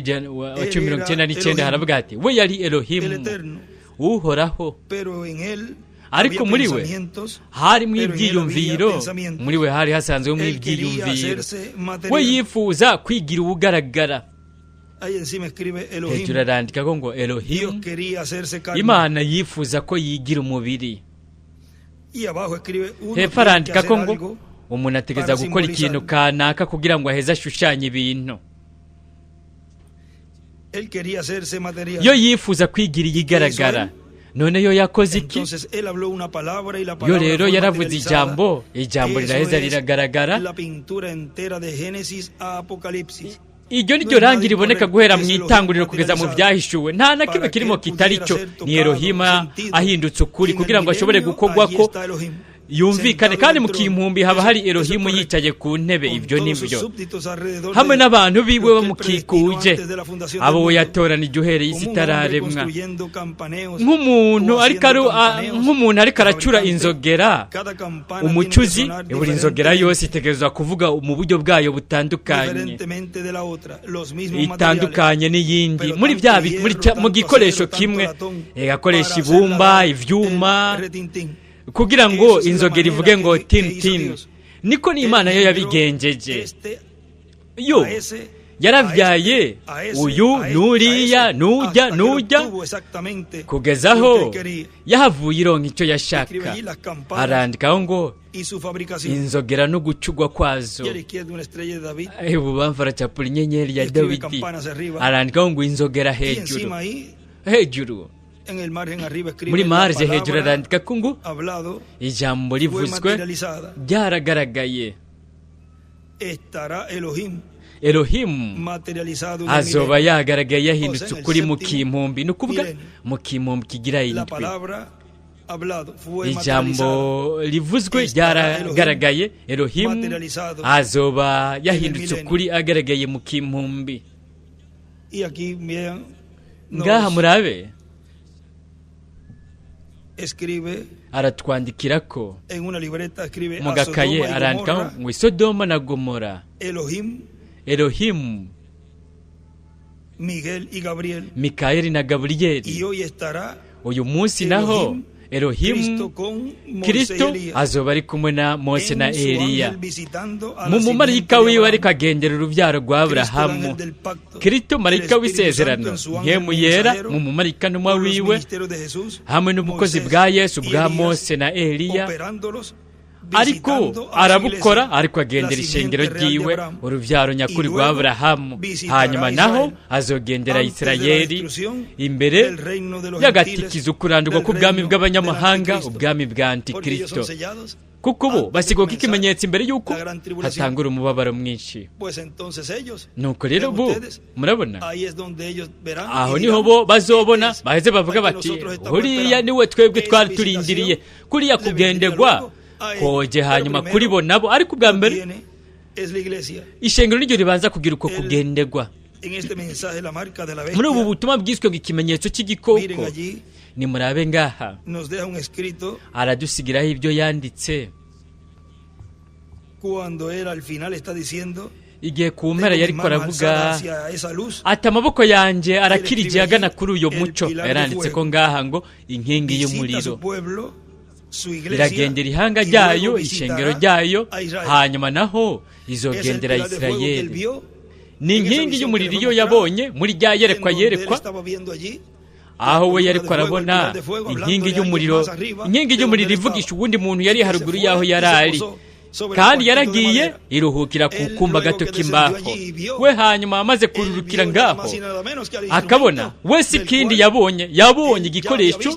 10:99 haravuga ati we yari Elohimu uhoraho, ariko muri we harimo ibyiyumviro, muri we hari hasanzwemo ibyiyumviro. We yifuza kwigira uwugaragara. Hejuru arandika ko ngo Elohimu, Imana yifuza ko yigira umubiri. Hepfo arandika ko ngo umuntu ategereza gukora ikintu kanaka kugira ngo aheze ashushanye ibintu. Yo yifuza kwigira iyigaragara. None yo yakoze iki? Yo rero yaravuze ijambo, ijambo riraheza riragaragara. Iryo ni ryo rangi riboneka guhera mu itanguriro kugeza mu byahishuwe. Nta na kimwe kirimo kitari cyo. Ni Elohima ahindutse ukuri kugira ngo ashobore gukorwa ko yumvikane. Kandi mu kimpumbi haba hari Elohimu yicaye ku ntebe. Ibyo nibyo hamwe n'abantu biwe bamukikuje, abo we yatoranije uhereye isi itararemwa. Nk'umuntu ariko aracura inzogera, umucuzi, buri nzogera yose itegerezwa kuvuga mu buryo bwayo butandukanye, itandukanye n'iyindi muri bya mu gikoresho kimwe, igakoresha ibumba, ivyuma, kugira ngo inzogera ivuge ngo tin tin. Niko n'Imana yo yabigenjeje. Yo yaravyaye uyu nuriya nujya nujya kugezaho yahavuye ironka icyo yashaka. Arandikaho ngo inzogera no gucugwa kwazo. Ububamfu aracapura inyenyeri ya Dawidi. Arandikaho ngo inzogera hejuru hejuru muri marge hejuru arandika ko ngo ijambo rivuzwe ryaragaragaye. Elohimu azoba yagaragaye yahindutse ukuri mu kimpumbi, ni ukuvuga mu kimpumbi kigira indwi. Ijambo rivuzwe ryaragaragaye. Elohimu azoba yahindutse ukuri agaragaye mu kimpumbi. Ngaha murabe aratwandikira ko mu gakaye arandika ngo Sodoma na Gomora, Elohimu Mikayeli na Gaburiyeli. Uyu munsi naho Elohimu Kristo azoba ari kumwe na Mose na Eliya mu mumarayika wiwe, ariko agendera urubyaro rwa Aburahamu. Kristo marayika w'isezerano, nkemu yera mu mumarayika ntumwa wiwe, hamwe n'ubukozi bwa Yesu bwa Mose na Eliya, ariko arabukora, ariko agendera ishengero ryiwe, urubyaro nyakuri rwa Aburahamu. Hanyuma naho azogendera Isirayeli imbere y'agatikiza ukurandurwa k'ubwami bw'abanyamahanga, ubwami bwa Antikristo, kuko ubu basigwa ikimenyetso imbere y'uko hatangura umubabaro mwinshi. Nuko rero ubu murabona aho niho bo bazobona, baheze bavuga bati huriya niwe twebwe twari turindiriye, kuriya kugendegwa koje hanyuma kuri bo nabo. Ariko ubwa mbere ishengero niryo ribanza kugira uko kugendegwa. Muri ubu butumwa bwiswe ngo ikimenyetso cy'igikoko, nimurabe ngaha aradusigiraho ibyo yanditse. Igihe ku mpera yariko aravuga ati amaboko yanjye arakiriye agana kuri uyo muco, yaranditse ko ngaha ngo inkingi y'umuriro iragendera ihanga ryayo, ishengero ryayo, hanyuma naho izogendera Isirayeli. Ni inkingi y'umuriro iyo yabonye muri rya yerekwa yerekwa, aho we yariko arabona inkingi y'umuriro, inkingi y'umuriro ivugisha uwundi muntu yari haruguru y'aho yari ari, kandi yaragiye iruhukira ku kumba gato k'imbaho. We hanyuma amaze kururukira ngaho akabona wese ikindi yabonye, yabonye igikoresho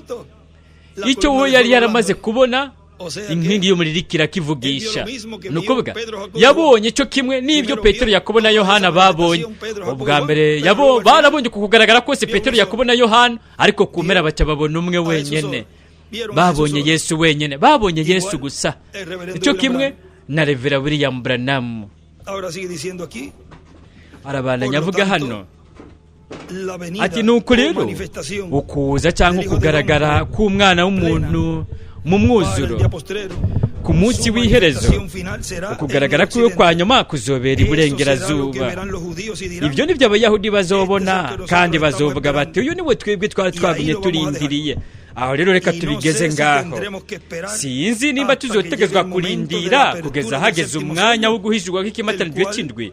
icyo we yari yaramaze kubona, inkingi y'umuriro irakivugisha. Ni ukuvuga yabonye icyo kimwe n'ibyo Petero, Yakobo na Yohana babonye. Ubwa mbere barabonye ku kugaragara kose Petero, Yakobo na Yohana, ariko ku mpera baca babona umwe wenyine. Babonye Yesu wenyine, babonye Yesu gusa. Icyo kimwe na Revera William Branham. Arabandanya avuga hano ati nuko rero ukuza cyangwa ukugaragara k'umwana w'umuntu mu mwuzuro ku munsi w'iherezo, ukugaragara kwiwe kwa nyuma kuzobera iburengerazuba. Ibyo nibyo abayahudi bazobona, kandi bazovuga bati uyu niwe twebwe twari twagumye turindiriye. Aho rero reka tubigeze ngaho. Sinzi nimba tuzotegezwa kurindira kugeza hageze umwanya wo guhishurwa kw'ikimatanijwe cy'indwi,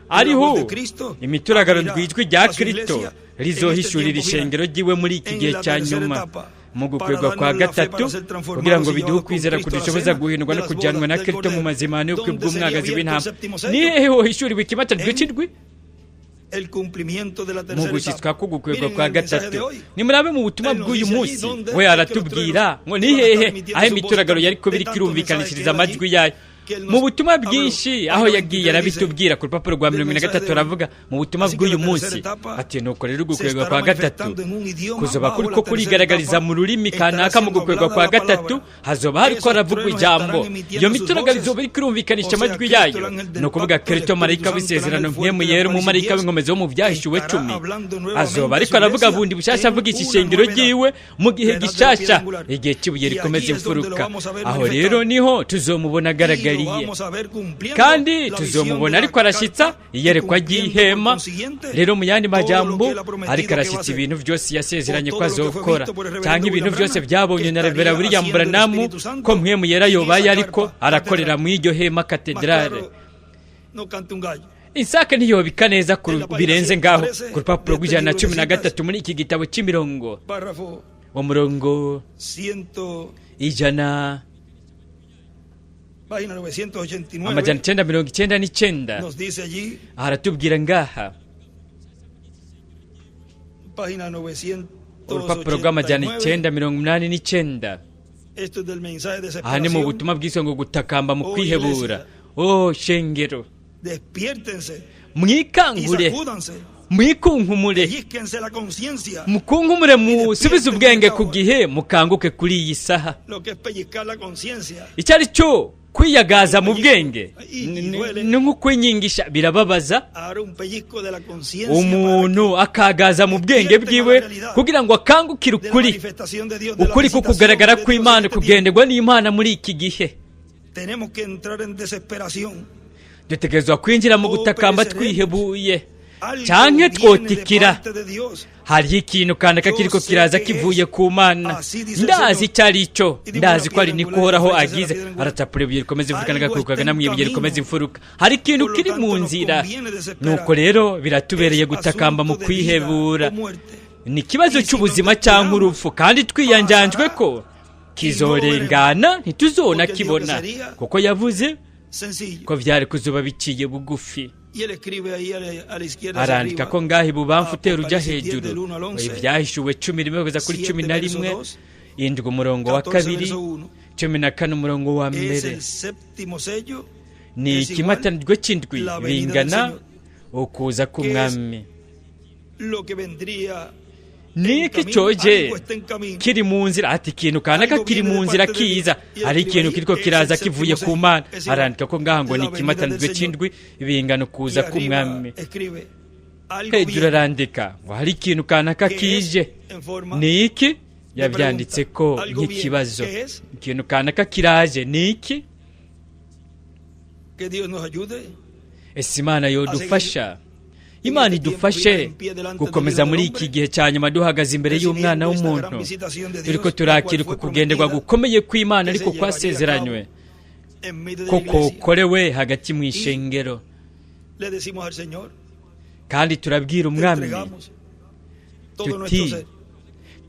ariho imituragaro ndwijwi rya Kristo rizohishurira ishengero ryiwe muri iki gihe cya nyuma mu gukwegwa kwa gatatu, kugira ngo biduhe ukwizera kudushoboza guhindurwa no kujyanwa na Kristo mu mazimano y'ubukwe bw'umwagazi w'intama. Ni hehe hohishuriwe ikimatanijwe cy'indwi? Mu gushyitswa k'ugukwegwa kwa gatatu. Nimurabe mu butumwa bw'uyu munsi, we aratubwira ngo ni hehe aho imituragaro yari kuba iri kirumvikanishiriza amajwi yayo. Mu butumwa bwinshi aho yagiye arabitubwira ku rupapuro rwa 43, aravuga mu butumwa bw'uyu munsi ati nuko rero ugukwegwa kwa gatatu kuzoba kuri ko kurigaragariza mu rurimi kanaka. Mu gukwegwa kwa gatatu hazoba hariko haravugwa ijambo, iyo mituragaro izoba iri kirumvikanisha amajwi yayo. Ni ukuvuga Kristo marayika w'isezerano, nkemu yera, umumarayika w'inkomezi wo mu byahishuwe 10, azoba ariko aravuga bundi bushasha, avuga ishengero ryiwe mu gihe gishasha, igihe cy'ibuye rikomeza imfuruka. Aho rero niho tuzomubona agaragariye, kandi tuzomubona ariko arashyitsa iyerekwa ry'ihema. Rero mu yandi majambo ariko arashyitsa ibintu byose yasezeranye ko azokora, cyangwa ibintu byose byabonye na Revera William Branham ko mpwemu yera yobaye ariko arakorera mu iryo hema katedrale. Isaka ntiyobika neza birenze ngaho. Ku rupapuro rw'113 muri iki gitabo cy'imirongo, umurongo 100 999, aratubwira ngaha urupapuro rw'989. Aha ni mu butumwa bwiswe ngo gutakamba mu kwihebura. Oh shengero, mwikangure, mwikunkumure, mukunkumure, musubize ubwenge ku gihe, mukanguke kuri iyi saha. Icyo ari cyo kwiyagaza mu bwenge ni nko kwinyigisha, birababaza umuntu akagaza mu bwenge bwiwe kugira ngo akangukire ukuri, ukuri ko kugaragara kw'Imana, kugenderwa n'Imana muri iki gihe. Dutegerezwa kwinjira mu gutakamba twihebuye. Canke twotikira. Hariho ikintu kanaka kiriko kiraza kivuye ku Mana. Ndazi icyo ari cyo, ndazi ko ari niko Uhoraho agize. Aratapura ibuye rikomeza imfuruka, n'agakurukaga namwe ibuye rikomeza imfuruka. Hari ikintu kiri mu nzira. Nuko rero biratubereye gutakamba mu kwihebura. Ni ikibazo cy'ubuzima cyangwa urupfu, kandi twiyanjanjwe ko kizorengana ntituzona kibona, kuko yavuze ko vyari kuzoba biciye bugufi. Arandika ko ngaho ibubamfu utera ujya hejuru, Ibyahishuwe 11 kugeza kuri 11, 7 umurongo wa 2, 14 umurongo wa 1. Ni ikimatanirwe cy'indwi bingana ukuza k'umwami. Niki coje kiri mu nzira? Ati ikintu kanaka kiri mu nzira kiza, hari ikintu kiriko kiraza kivuye ku Mana. Arandika ko ngaha ngo ni ikimatanirwe cy'indwi bingana ukuza k'umwami. Hejuru arandika ngo hari ikintu kanaka kije. Ni iki? Yabyanditse ko nk'ikibazo. Ikintu kanaka kiraje, ni iki? Ese Imana yodufasha? Imana idufashe gukomeza muri iki gihe cya nyuma duhagaze imbere y'umwana w'umuntu, turiko turakira uku kugenderwa gukomeye kw'Imana ariko kwasezeranywe ko kokorewe hagati mu ishengero. Kandi turabwira umwami tuti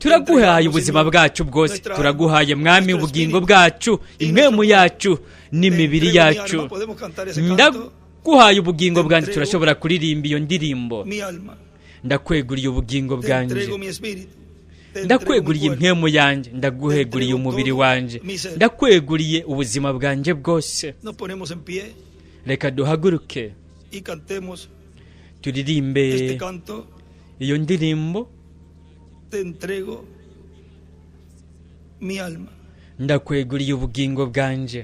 turaguhaye ubuzima bwacu bwose, turaguhaye mwami ubugingo bwacu, impwemu yacu n'imibiri yacu. Ndaguhaye ubugingo bwanjye. Turashobora kuririmba iyo ndirimbo. Ndakweguriye ubugingo bwanjye, ndakweguriye impwemu yanjye, ndaguheguriye umubiri wanjye, ndakweguriye ubuzima bwanjye bwose. Reka duhaguruke turirimbe iyo ndirimbo. Ndakweguriye ubugingo bwanjye.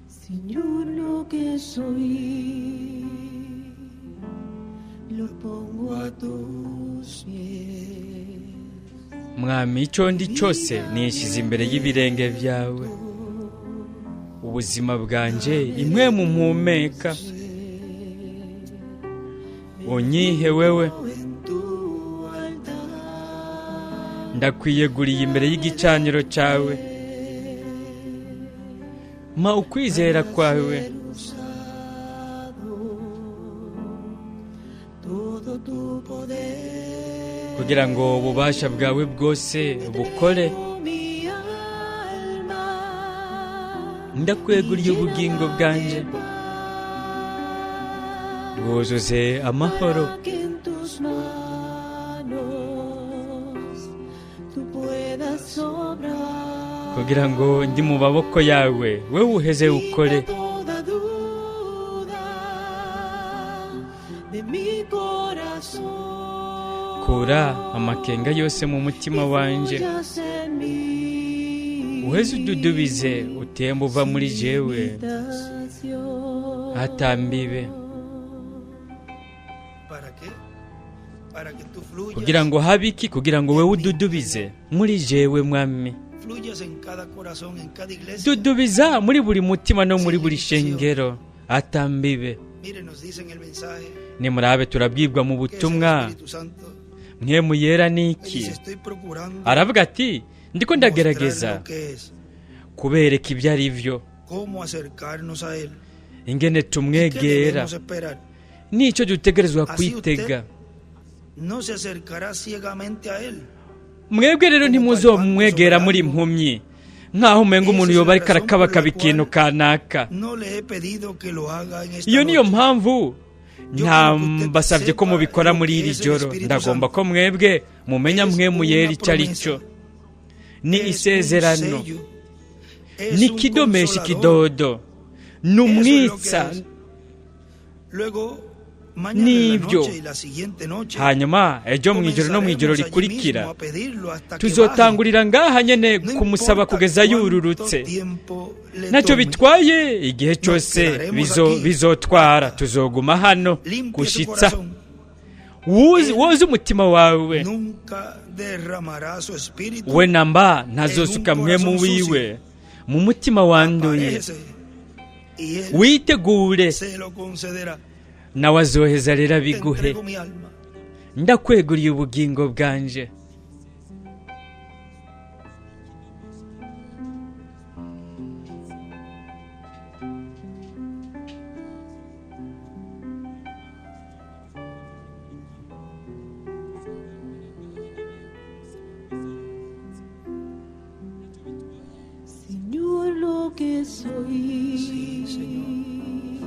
Señor, lo que soy, lo pongo a tus pies. Mwami, icyo ndi cyose nishyize imbere y'ibirenge byawe. Ubuzima bwanjye imwe mu mpumeka, unyihe wewe. Ndakwiyeguriye imbere y'igicaniro cyawe. Ma ukwizera kwawe. Kugira ngo ububasha bwawe bwose bukore. Ndakweguriye ubugingo bwanjye, bwuzuze amahoro. Kugira ngo ndi mu maboko yawe, wewe uheze ukore. Kura amakenga yose mu mutima wanje, uheze ududubize utemba uva muri jewe hatambibe. Kugira ngo habe iki? Kugira ngo wewe ududubize muri jewe mwami. Dudubiza muri buri mutima no muri buri shengero atambibe. Nimurabe turabwirwa mu butumwa mwe muyera niki? Aravuga ati ndiko ndagerageza kubereka ibyo ari byo, ingene tumwegera nicyo dutegerezwa kwitega. Mwebwe rero ntimuzomwegera muri impumyi Nk'aho umenga umuntu yoba ariko arakabakaba ikintu kanaka. Iyo niyo mpamvu mbasabye ko mubikora muri iri joro. Ndagomba ko mwebwe mumenya mwe muyera icyo ari cyo. Ni isezerano, ni ikidomesha ikidodo, ni umwitsa, nibyo. Hanyuma ejo mu ijoro no mu ijoro rikurikira tuzotangurira ngaha nyene kumusaba kugeza yururutse. Ntacyo bitwaye igihe cyose bizotwara, tuzoguma hano gushitsa woze umutima wawe. We namba ntazosuka mwe mu wiwe mu mutima wanduye. Witegure, nawe azoheza rero abiguhe. Ndakweguriye ubugingo bwanje.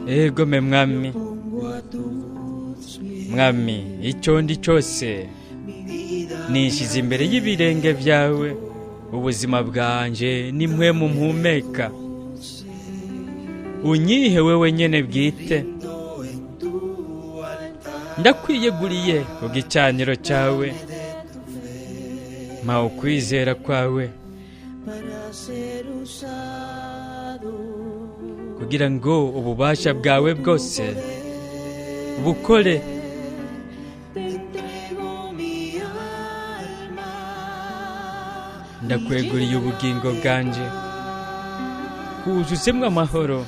Ego me mwami, mwami, icyo ndi cyose nishize imbere y'ibirenge byawe. Ubuzima bwanje ni mwe mu mpumeka, unyihe wewe nyene bwite. Ndakwiyeguriye ku gicaniro cyawe, mpa ukwizera kwawe kugira ngo ububasha bwawe bwose bukore. Ndakweguriye ubugingo bwanje, kuzuzemwo amahoro,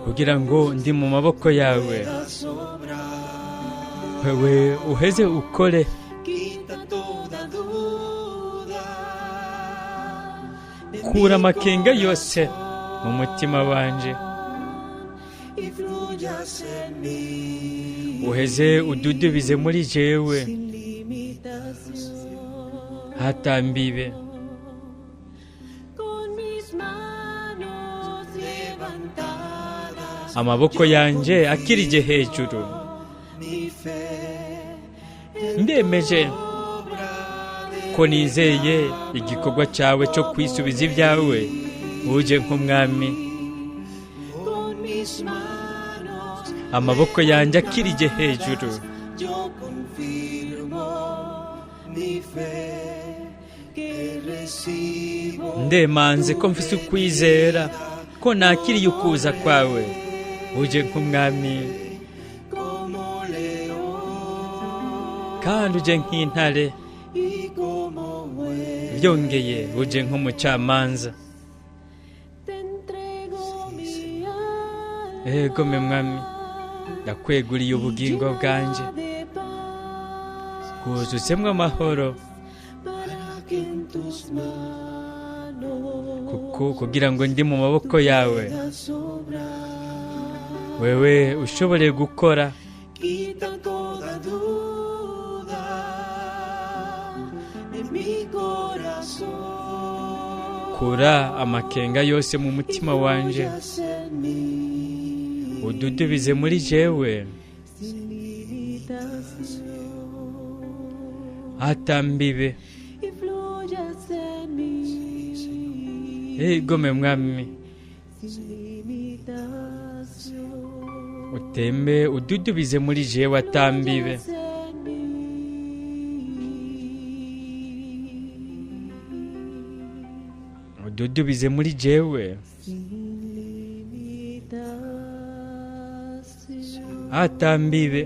kugira ngo ndi mu maboko yawe, wewe uheze ukore. Kura amakenga yose mu mutima wanje, uheze ududubize muri jewe hatambibe. Amaboko yanje akirije hejuru, ndemeje ko nizeye igikorwa cyawe cyo kwisubiza ibyawe, uje nk'umwami. Amaboko yanjye akirije hejuru, ndemanze ko mfise ukwizera ko nakiriye ukuza kwawe, uje nk'umwami kandi uje nk'intare, byongeye uje nk'umucamanza. Ego me mwami, ndakweguriye ubugingo bwanje, bwuzuzemwo amahoro, kuko kugira ngo ndi mu maboko yawe, wewe ushobore gukora. Kura amakenga yose mu mutima wanje, ududubize muri jewe hatambibe. Ego me mwami, utembe ududubize muri jewe atambibe. Ududubize muri jewe atambibe.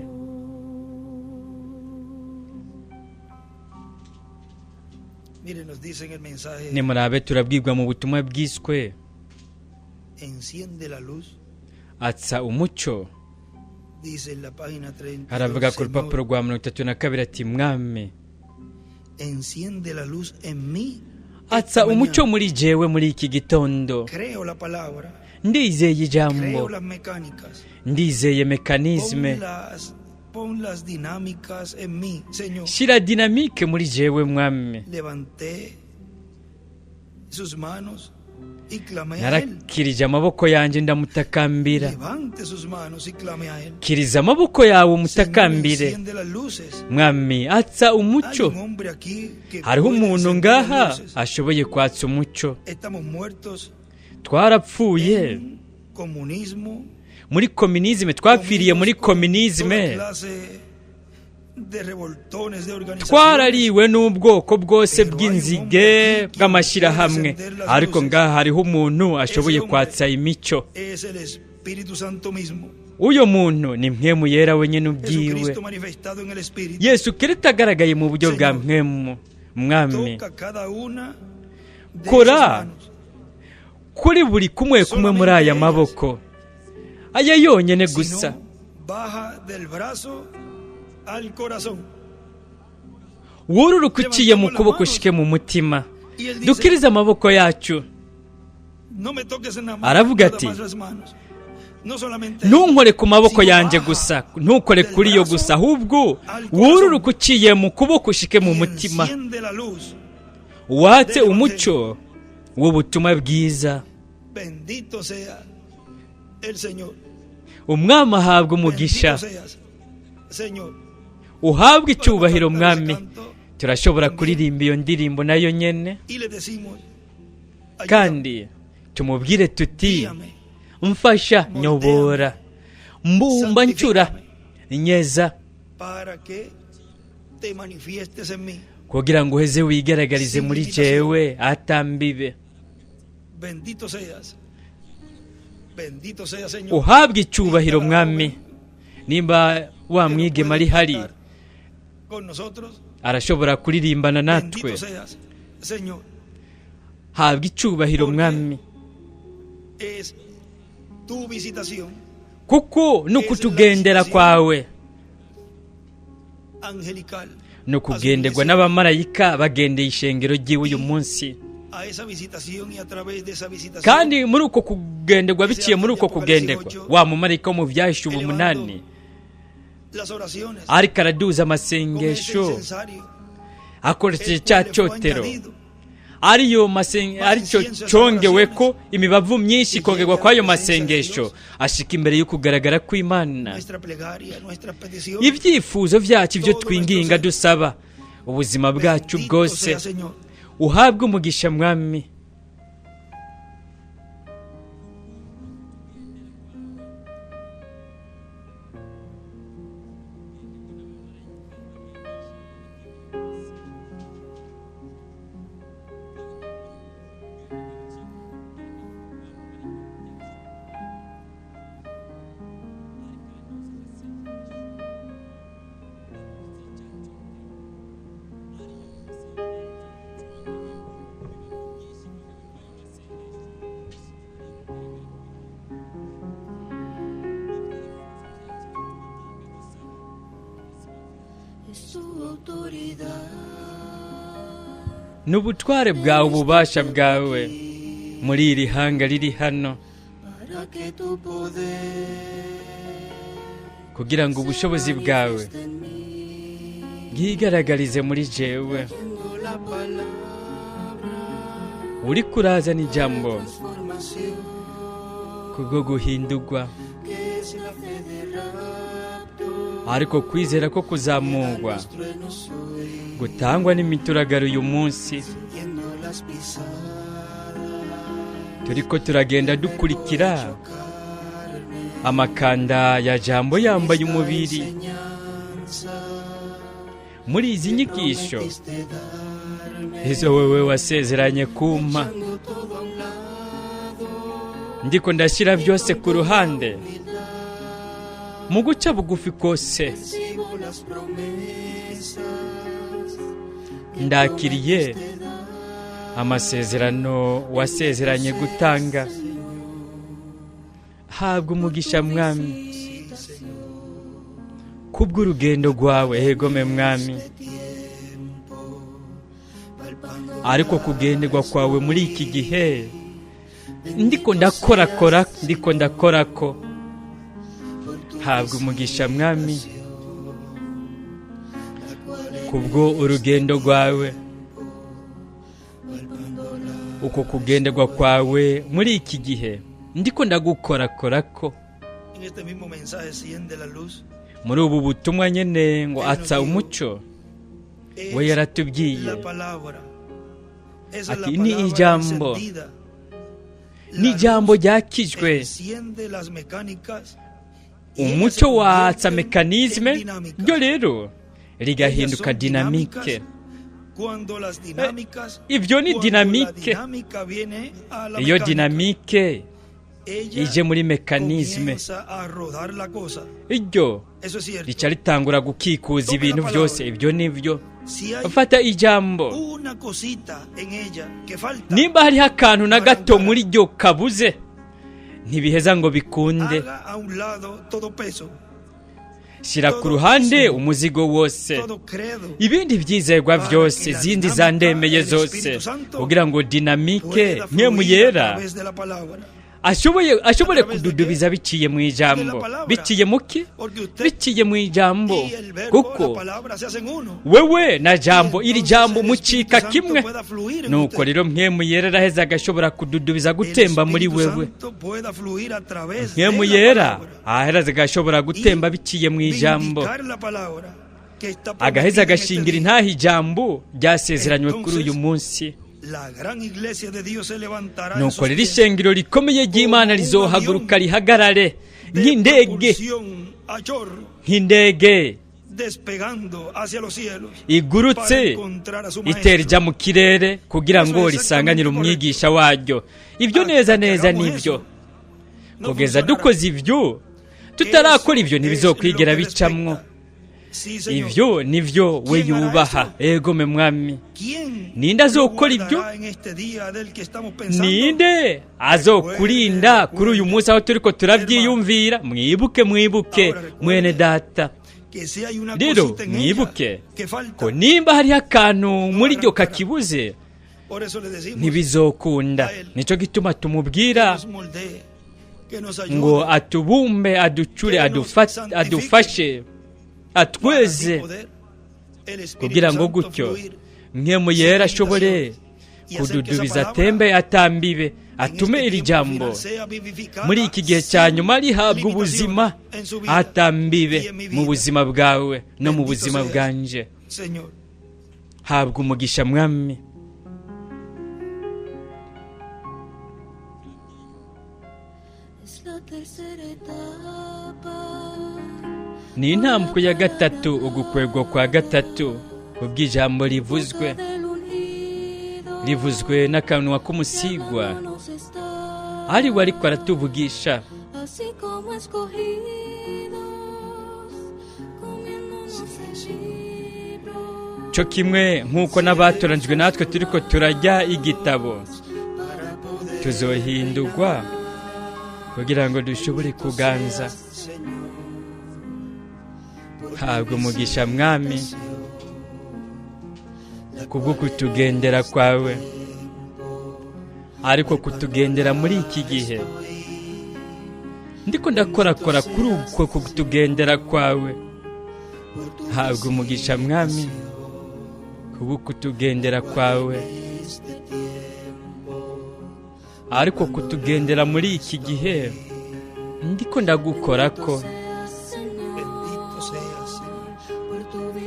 Nimurabe turabwirwa mu butumwa bwiswe atsa umucyo. Haravuga ku rupapuro rwa 32 ati mwami, atsa umucyo muri jewe muri iki gitondo. Ndizeye ijambo, ndizeye mekanizme, Pon las dinámicas en mí, Señor. Shira dinamike muri jewe mwami. Levanté sus manos y clamé a él. Narakirije amaboko yanjye ndamutakambira. Levante sus manos y clame a él. Kiriza amaboko yawe Señor, umutakambire. enciende las luces. Mwami, atsa Hay umuco. un hombre aquí que Hariho puede umuntu encender las ngaha luces. ashoboye kwatsa umuco. Estamos muertos Twarapfuye en comunismo. muri kominizme, twapfiriye muri comidos con kominizme, toda clase de revoltones de organizaciones. twarariwe n'ubwoko bwose bw'inzige bw'amashyirahamwe, ariko ngaha hariho umuntu ashoboye kwatsa imico. Es el Espíritu Santo mismo. Uyo muntu ni mpwemu yera wenyine ubwiwe. Jesucristo manifestado en el Espíritu. Yesu Kristo agaragaye mu buryo bwa mpwemu. Mwami, Toca cada una de Kora esas manos. kuri buri kumwe kumwe muri aya maboko, aya yonyine Si gusa. no, baja del brazo al corazón. Wururuka uciye mu kuboko ushike mu mutima. Y él dice, Dukirize amaboko yacu. no me toques en la mano, Aravuga nada ati, más las manos. No solamente ntunkore ku maboko yanjye gusa, ntukore kuri yo gusa, ahubwo wururuka uciye mu kuboko ushike mu y mutima, enciende la luz. watse umucyo w'ubutumwa bwiza. Bendito sea el Señor. Umwami ahabwa umugisha. Bendito seas, Señor. Uhabwe icyubahiro Podemos cantar mwami. ese canto Turashobora kuririmba iyo ndirimbo nayo nyene, y le decimos, ayúdame, kandi tumubwire tuti, guíame, mfasha, nyobora, mbumba, ncura, nyeza, para que te manifiestes en mí. kugira ngo uheze wigaragarize muri jewe atambibe. Bendito seas. Bendito sea, Señor. Uhabwe icyubahiro mwami. Nimba wa mwigema ari hari, Con nosotros. arashobora kuririmbana natwe. Bendito seas, Señor. Habwa icyubahiro mwami, Es tu visitación kuko ni ukutugendera kwawe, angelical. ni ukugenderwa n'abamarayika bagendeye ishengero ry'iwe uyu munsi. A esa visitación y a través de esa visitación. Kandi muri uko kugenderwa, biciye muri uko kugenderwa, wa mumarayika wo mu byashubu 8 las oraciones. ariko araduza Con ese amasengesho incensario, akoresheje el cya cual le fue cyotero, añadido. ariyo aricyo congewe ko imibavu myinshi ikongerwa kw'ayo masengesho, ashika imbere y'ukugaragara kw'Imana. Nuestra plegaria, nuestras peticiones. Ibyifuzo byacu, ibyo twinginga dusaba, ubuzima bwacu Bendito bwose. sea, Señor. Uhabwe umugisha mwami. Es tu autoridad. Ni ubutware bwawe, ububasha bwawe muri iri hanga riri hano, Para que tu poder kugira ngo ubushobozi bwawe manifieste en mí. bwigaragarize muri jewe. Trayendo la palabra, Uri kurazana ijambo transformación, kubwo guhindurwa, que es la fe de rapto. ariko kwizera ko kuzamurwa Los truenos hoy, gutangwa n'imituragaro uyu munsi, sintiendo las pisadas. Turiko turagenda dukurikira amakanda ya jambo yambaye umubiri Enseñanza muri izi nyigisho prometiste darme, izo wewe wasezeranye kumpa. echando todo a un lado, Ndiko ndashyira byose ku ruhande mu guca bugufi kose. recibo las promesas Ndakiriye amasezerano wasezeranye gutanga. Habwa umugisha mwami kubw'urugendo rwawe. Hegome mwami, ariko kugenderwa kwawe muri iki gihe ndiko ndakorakora, ndiko ndakorako. Habwa umugisha mwami. Kubwo urugendo rwawe, uko kugenderwa kwawe muri iki gihe ndiko ndagukorakora ko muri ubu butumwa nyene ngo atsa umuco. We yaratubwiye ati ni ijambo, ni ijambo ryakijwe. Umucyo watsa mekanizme, ryo rero rigahinduka dinamike. Ibyo ni dinamike. Iyo dinamike ije muri mekanizme, iryo rica ritangura gukikuza ibintu byose. Ibyo nibyo. Fata ijambo, nimba hariho akantu na gato muri ryo kabuze, ntibiheza ngo bikunde. Shyira ku ruhande umuzigo wose, ibindi byizerwa byose, izindi zandemeye zose, kugira ngo dinamike nkemu yera ashobore kududubiza biciye mu ijambo. Biciye muki? Biciye mu ijambo. Kuko wewe na jambo, iri jambo mucika kimwe. Nuko rero nkemu yera araheza agashobora kududubiza gutemba muri wewe. Nkemu yera aheraza agashobora gutemba biciye mu ijambo, agaheza agashingira intaha ijambo ryasezeranywe kuri uyu munsi. Nuko rero ishengero rikomeye ry'Imana rizohaguruka rihagarare nk'indege, nk'indege igurutse itera ijya mu kirere kugira ngo risanganire umwigisha waryo. Ibyo neza neza nibyo. Kugeza dukoze ibyo, tutarakora ibyo ntibizokwigera bicamwo. Ibyo nibyo we yubaha. Ego me mwami, ninde azokora ibyo? Ninde azokurinda kuri uyu munsi aho turiko turabyiyumvira? Mwibuke, mwibuke mwene data. Rero mwibuke ko nimba hariho akantu muri ryo kakibuze, ntibizokunda. Nicyo gituma tumubwira ngo atubumbe, aducure, adufashe, atweze, kugira ngo gutyo nkemu yera ashobore kududubiza atembe atambibe, atume iri jambo muri iki gihe cya nyuma rihabwa ubuzima atambibe mu buzima bwawe no mu buzima bwanje. Habwa umugisha mwami. Ni intambwe ya gatatu, ugukwegwa kwa gatatu, ubw'ijambo rivuzwe, rivuzwe n'akanwa k'umusigwa ari we ariko aratuvugisha. Cyo kimwe nk'uko n'abatoranijwe natwe turiko turajya igitabo, tuzohindurwa kugira ngo dushobore kuganza. Habwa umugisha mwami kubwo kutugendera kwawe, ariko kutugendera muri iki gihe ndiko ndakorakora kuri uko kutugendera kwawe. Habwa umugisha mwami kubwo kutugendera kwawe, ariko kutugendera muri iki gihe ndiko ndagukorako.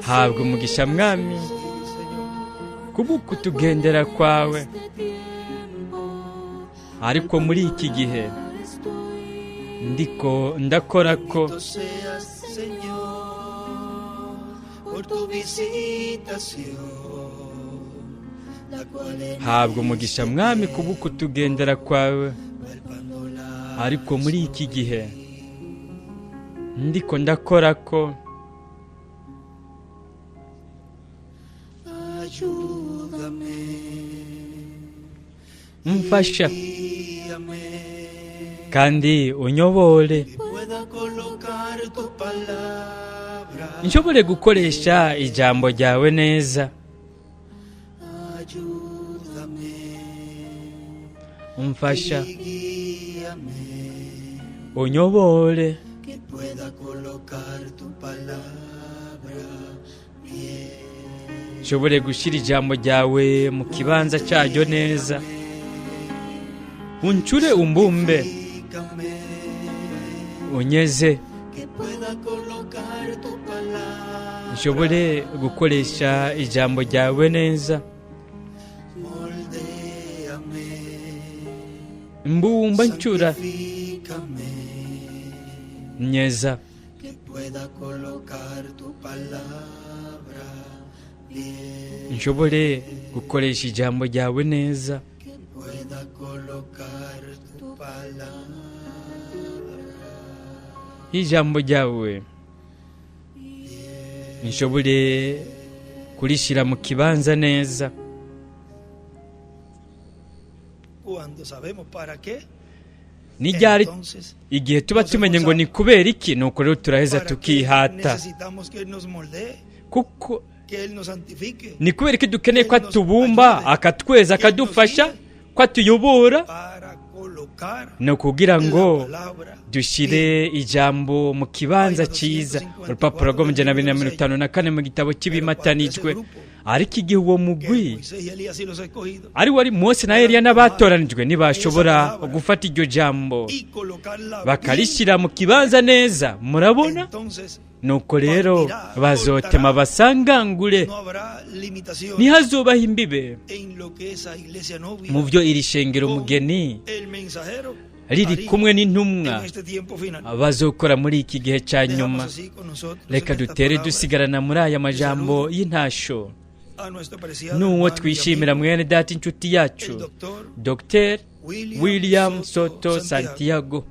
Habwa umugisha mwami kubwo kutugendera kwawe, ariko muri iki gihe ndiko ndakora ko. Habwa umugisha mwami kubwo kutugendera kwawe, ariko muri iki gihe ndiko ndakora ko. Mfasha kandi unyobore, nshobore gukoresha ijambo ryawe neza. Mfasha unyobore, Nshobore gushyira ijambo ryawe mu kibanza cyaryo neza. Uncure umbumbe, Santifícame, unyeze, que pueda colocar tu palabra. Nshobore gukoresha ijambo ryawe neza. Moldéame, Mbumba, ncura, santifícame, nyeza, que pueda colocar tu palabra bien, nshobore gukoresha ijambo ryawe neza. Que pueda colocar tu palabra Ijambo ryawe nshobore kurishyira mu kibanza neza. Cuando sabemos para qué, Ni ryari? Entonces, Igihe tuba tumenye ngo ni kubera iki, nuko rero turaheza ¿para qué tukihata. necesitamos que Él nos moldee, Kuko que Él nos santifique? ni kubera iki dukeneye ko atubumba, akatweza, akadufasha, ko atuyobora? Para colocar Ni ukugira ngo la palabra dushyire ijambo mu kibanza cyiza. Urupapuro rw'254 mu gitabo cy'ibimatanijwe. Ariko igihe uwo que mugwi Moisés y Elías y los escogidos ari wari Mose na Eliya n'abatoranijwe ntibashobora gufata iryo jambo y colocarla bakarishyira mu kibanza neza, murabona, entonces nuko rero bazotema basangangure. No habrá limitación Ntihazubaho imbibe en lo que esa iglesia novia mu byo iri shengero con mugeni el mensajero riri haría kumwe n'intumwa en este tiempo final. bazokora muri iki gihe cya Dejamos nyuma. así con nosotros Reka en estas dutere palabras dusigarana muri aya majambo y'intasho a nuestro preciado n'uwo hermano y twishimira, amigo, mwene data, inshuti yacu, el doctor Dr William William Soto Soto Santiago.